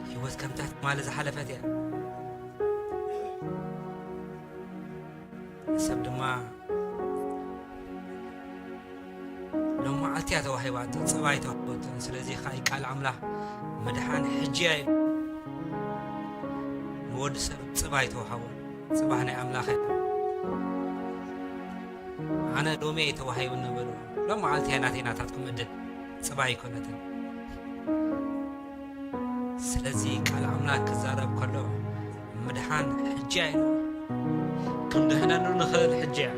ህይወት ከምታ ትማሊ ዝሓለፈት እያ። ሰብ ድማ ሎም መዓልቲ እያ ተዋሂባቶ፣ ጽባይ ተዋሂበቶ። ስለዚ ኸኣ ቃል ኣምላኽ፣ ምድሓን ሕጂ እያ ኢሉ። ንወዲ ሰብ ጽባይ ተዋሃቦ። ጽባሕ ናይ ኣምላኽ እያ። ኣነ ሎሚ እየ ተዋሂቡኒ በሉ። ሎም መዓልቲ እያ ናተይ ናታትኩም ዕድል። ጽባይ ኣይኮነትን። ስለዚ ቃል ኣምላኽ ክዛረብ ከሎ፣ ምድሓን ሕጂ እያ ኢሉ። ክንድሕነሉ ንኽእል ሕጂ እያ።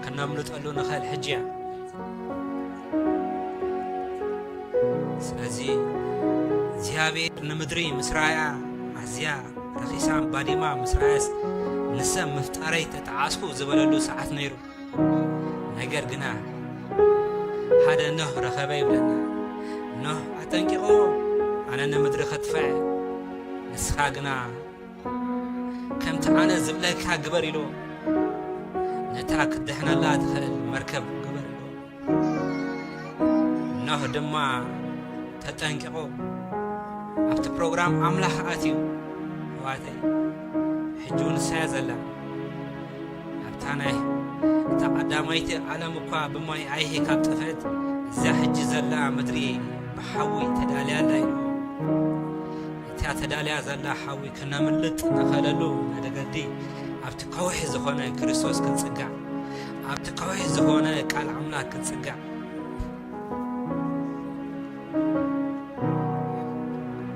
ክነምልጠሉ ንኽእል ሕጂ እያ። ስለዚ እግዚኣብሔር ንምድሪ ምስ ረኣያ፣ ኣዝያ ረኺሳን ባዲማ ምስ ረኣያስ፣ ንሰብ ምፍጣረይ ተጠዓስኩ ዝበለሉ ሰዓት ነይሩ። ነገር ግና ሓደ ኖህ ረኸበ ይብለና። ኖህ ኣጠንቂቕዎ፣ ኣነ ንምድሪ ከጥፍኣ እየ፣ ንስኻ ግና ከምቲ ኣነ ዝብለካ ግበር ኢልዎ። ነታ ክትድሕነላ ትኽእል መርከብ ግበር ኢልዎ። ኖህ ድማ ተጠንቂቑ ኣብቲ ፕሮግራም ኣምላኽ ኣትዩ። ኣሕዋተይ፣ ሕጂ እውን ንሳ እያ ዘላ። ኣብታ ናይ እታ ቀዳማይቲ ዓለም እኳ ብማይ ኣይሂ ካብ ጠፍአት፣ እዛ ሕጂ ዘላ ምድሪ ብሓዊ ተዳልያ ኣላ ኢልዎ። እታ ተዳልያ ዘላ ሓዊ ክነምልጥ ንኽእለሉ መገዲ ኣብቲ ከውሒ ዝኾነ ክርስቶስ ክንጽጋዕ፣ ኣብቲ ከውሒ ዝኾነ ቃል ኣምላኽ ክንጽጋዕ።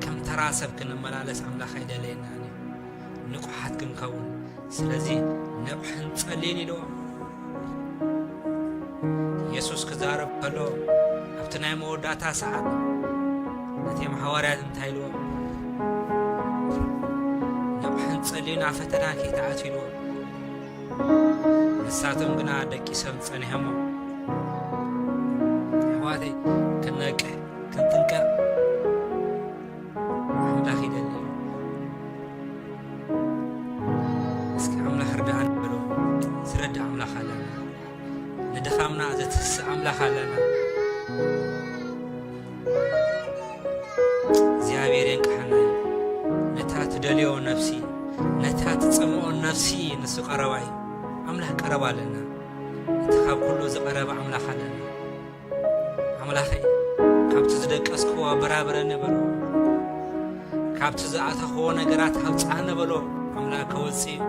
ከም ተራ ሰብ ክንመላለስ ኣምላኽ ኣይደለየናን እዩ። ንቑሓት ክንከውን። ስለዚ ንቑሕን ጸልይን ኢልዎ። የሱስ ክዛረብ ከሎ፣ ኣብቲ ናይ መወዳእታ ሰዓት ነቶም ሃዋርያት እንታይ ኢልዎ? ንቑሕን ጸልዩን ኣብ ፈተና ከይትኣትዉ ኢልዎ። ንሳቶም ግና ደቂሶም ጸኒሖሞ። ኣሕዋተይ፣ ክንነቅሕ፣ ክንጥንቀቕ ኣምላኽ ይደሊ እዩ። እስኪ ኣምላኽ ርድኣና በሎ። ዝረድእ ኣምላኽ ኣለና። ንድኻምና ዘትስእ ኣምላኽ ኣለና። እግዚኣብሔር የንቅሓና እዩ። ነታ ትደልዮ ነፍሲ፣ ነታ ትጸምኦ ነፍሲ ንሱ ቀረባ እዩ። ኣምላኽ ቀረባ ኣለና። እቲ ካብ ኩሉ ዝቐረበ ኣምላኽ ኣለና። ኣምላኸይ፣ ካብቲ ዝደቀስክዎ ኣበራብረኒ በሎ። ካብቲ ዝኣተኽዎ ነገራት ኣውጽኣኒ በሎ። ኣምላኽ ከወጽእ እዩ።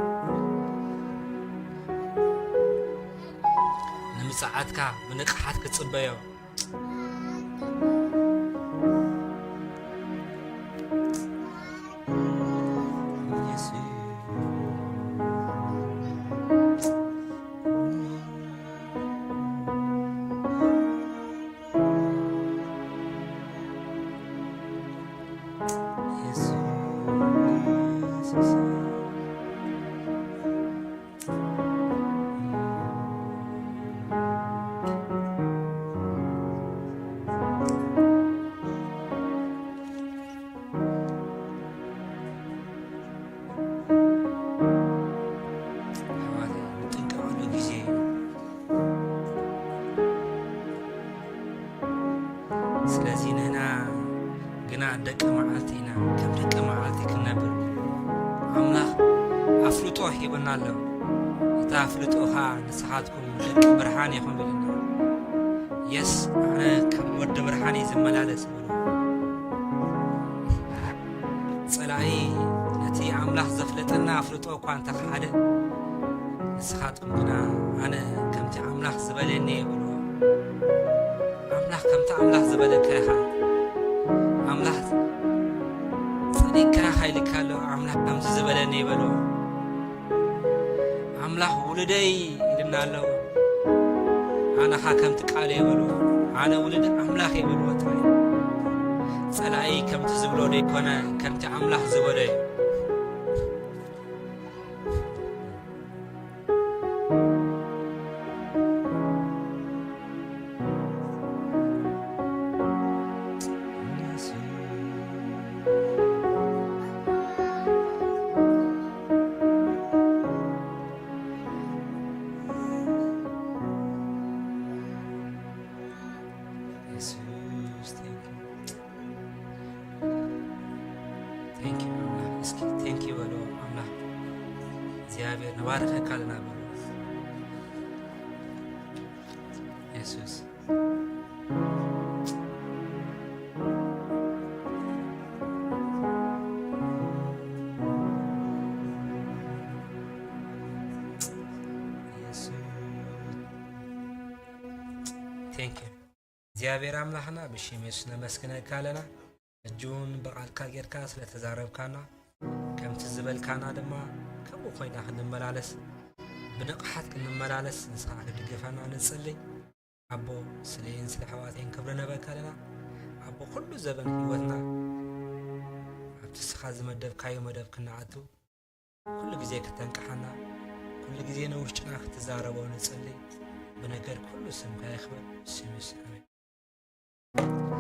ንምጽኣትካ ብንቕሓት ክጽበዮ። ስለዚ ንሕና ግና ደቂ መዓልቲ ኢና። ከም ደቂ መዓልቲ ክንነብር ኣምላኽ ኣፍልጦ ሂብና ኣሎ። እቲ ኣፍልጦ ኸኣ ንስኻትኩም ደቂ ብርሃን ኢኹም ኢልና። የስ፣ ኣነ ከም ወዲ ብርሃን እየ ዝመላለስ በሉ። ጸላኢ ነቲ ኣምላኽ ዘፍለጠና ኣፍልጦ እኳ እንተ ኸሓደ፣ ንስኻትኩም ግና ኣነ ከምቲ ኣምላኽ ዝበለኒ እየ በልዎ። ኣምላኽ ከምቲ ኣምላኽ ዝበለካ ኢኻ። ኣምላኽ ጸሊእካ ኢኻ ኢልካ ኣሎ። ኣምላኽ ከምዚ ዝበለኒ እየ በልዎ። ኣምላኽ ውሉደይ ኢልና ኣሎ። ኣነኻ ከምቲ ቃል እየ በልዎ። ኣነ ውሉድ ኣምላኽ እየ በልዎ ጥራይ። ጸላኢ ከምቲ ዝብሎ ደይኮነ፣ ከምቲ ኣምላኽ ዝበሎ እዩ። የሱስ፣ thank you። Thank you ኣምላኽ። እስኪ thank you በሎ ኣምላኽ። እግዚኣብሔር ንባርከካ ኣለና በሎ። የሱስ። የሱስ። Thank you እግዚኣብሔር ኣምላኽና፣ ብሽም የሱስ ነመስግነካ ኣለና። ሕጂ እውን ብቓልካ ጌርካ ስለ ተዛረብካና፣ ከምቲ ዝበልካና ድማ ከምኡ ኮይና ክንመላለስ፣ ብንቕሓት ክንመላለስ ንስኻ ክድግፈና ንጽሊ። ኣቦ፣ ስለይን ስለ ኣሕዋተይን ክብሪ ነበካ ኣለና። ኣቦ፣ ኩሉ ዘበን ህይወትና ኣብቲ ንስኻ ዝመደብካዮ መደብ ክንኣቱ፣ ኩሉ ግዜ ክተንቅሓና፣ ኩሉ ግዜ ንውሽጥና ክትዛረቦ ንጽሊ። ብነገር ኩሉ ስምካ ይኽበር። ብስም የሱስ ኣሜን።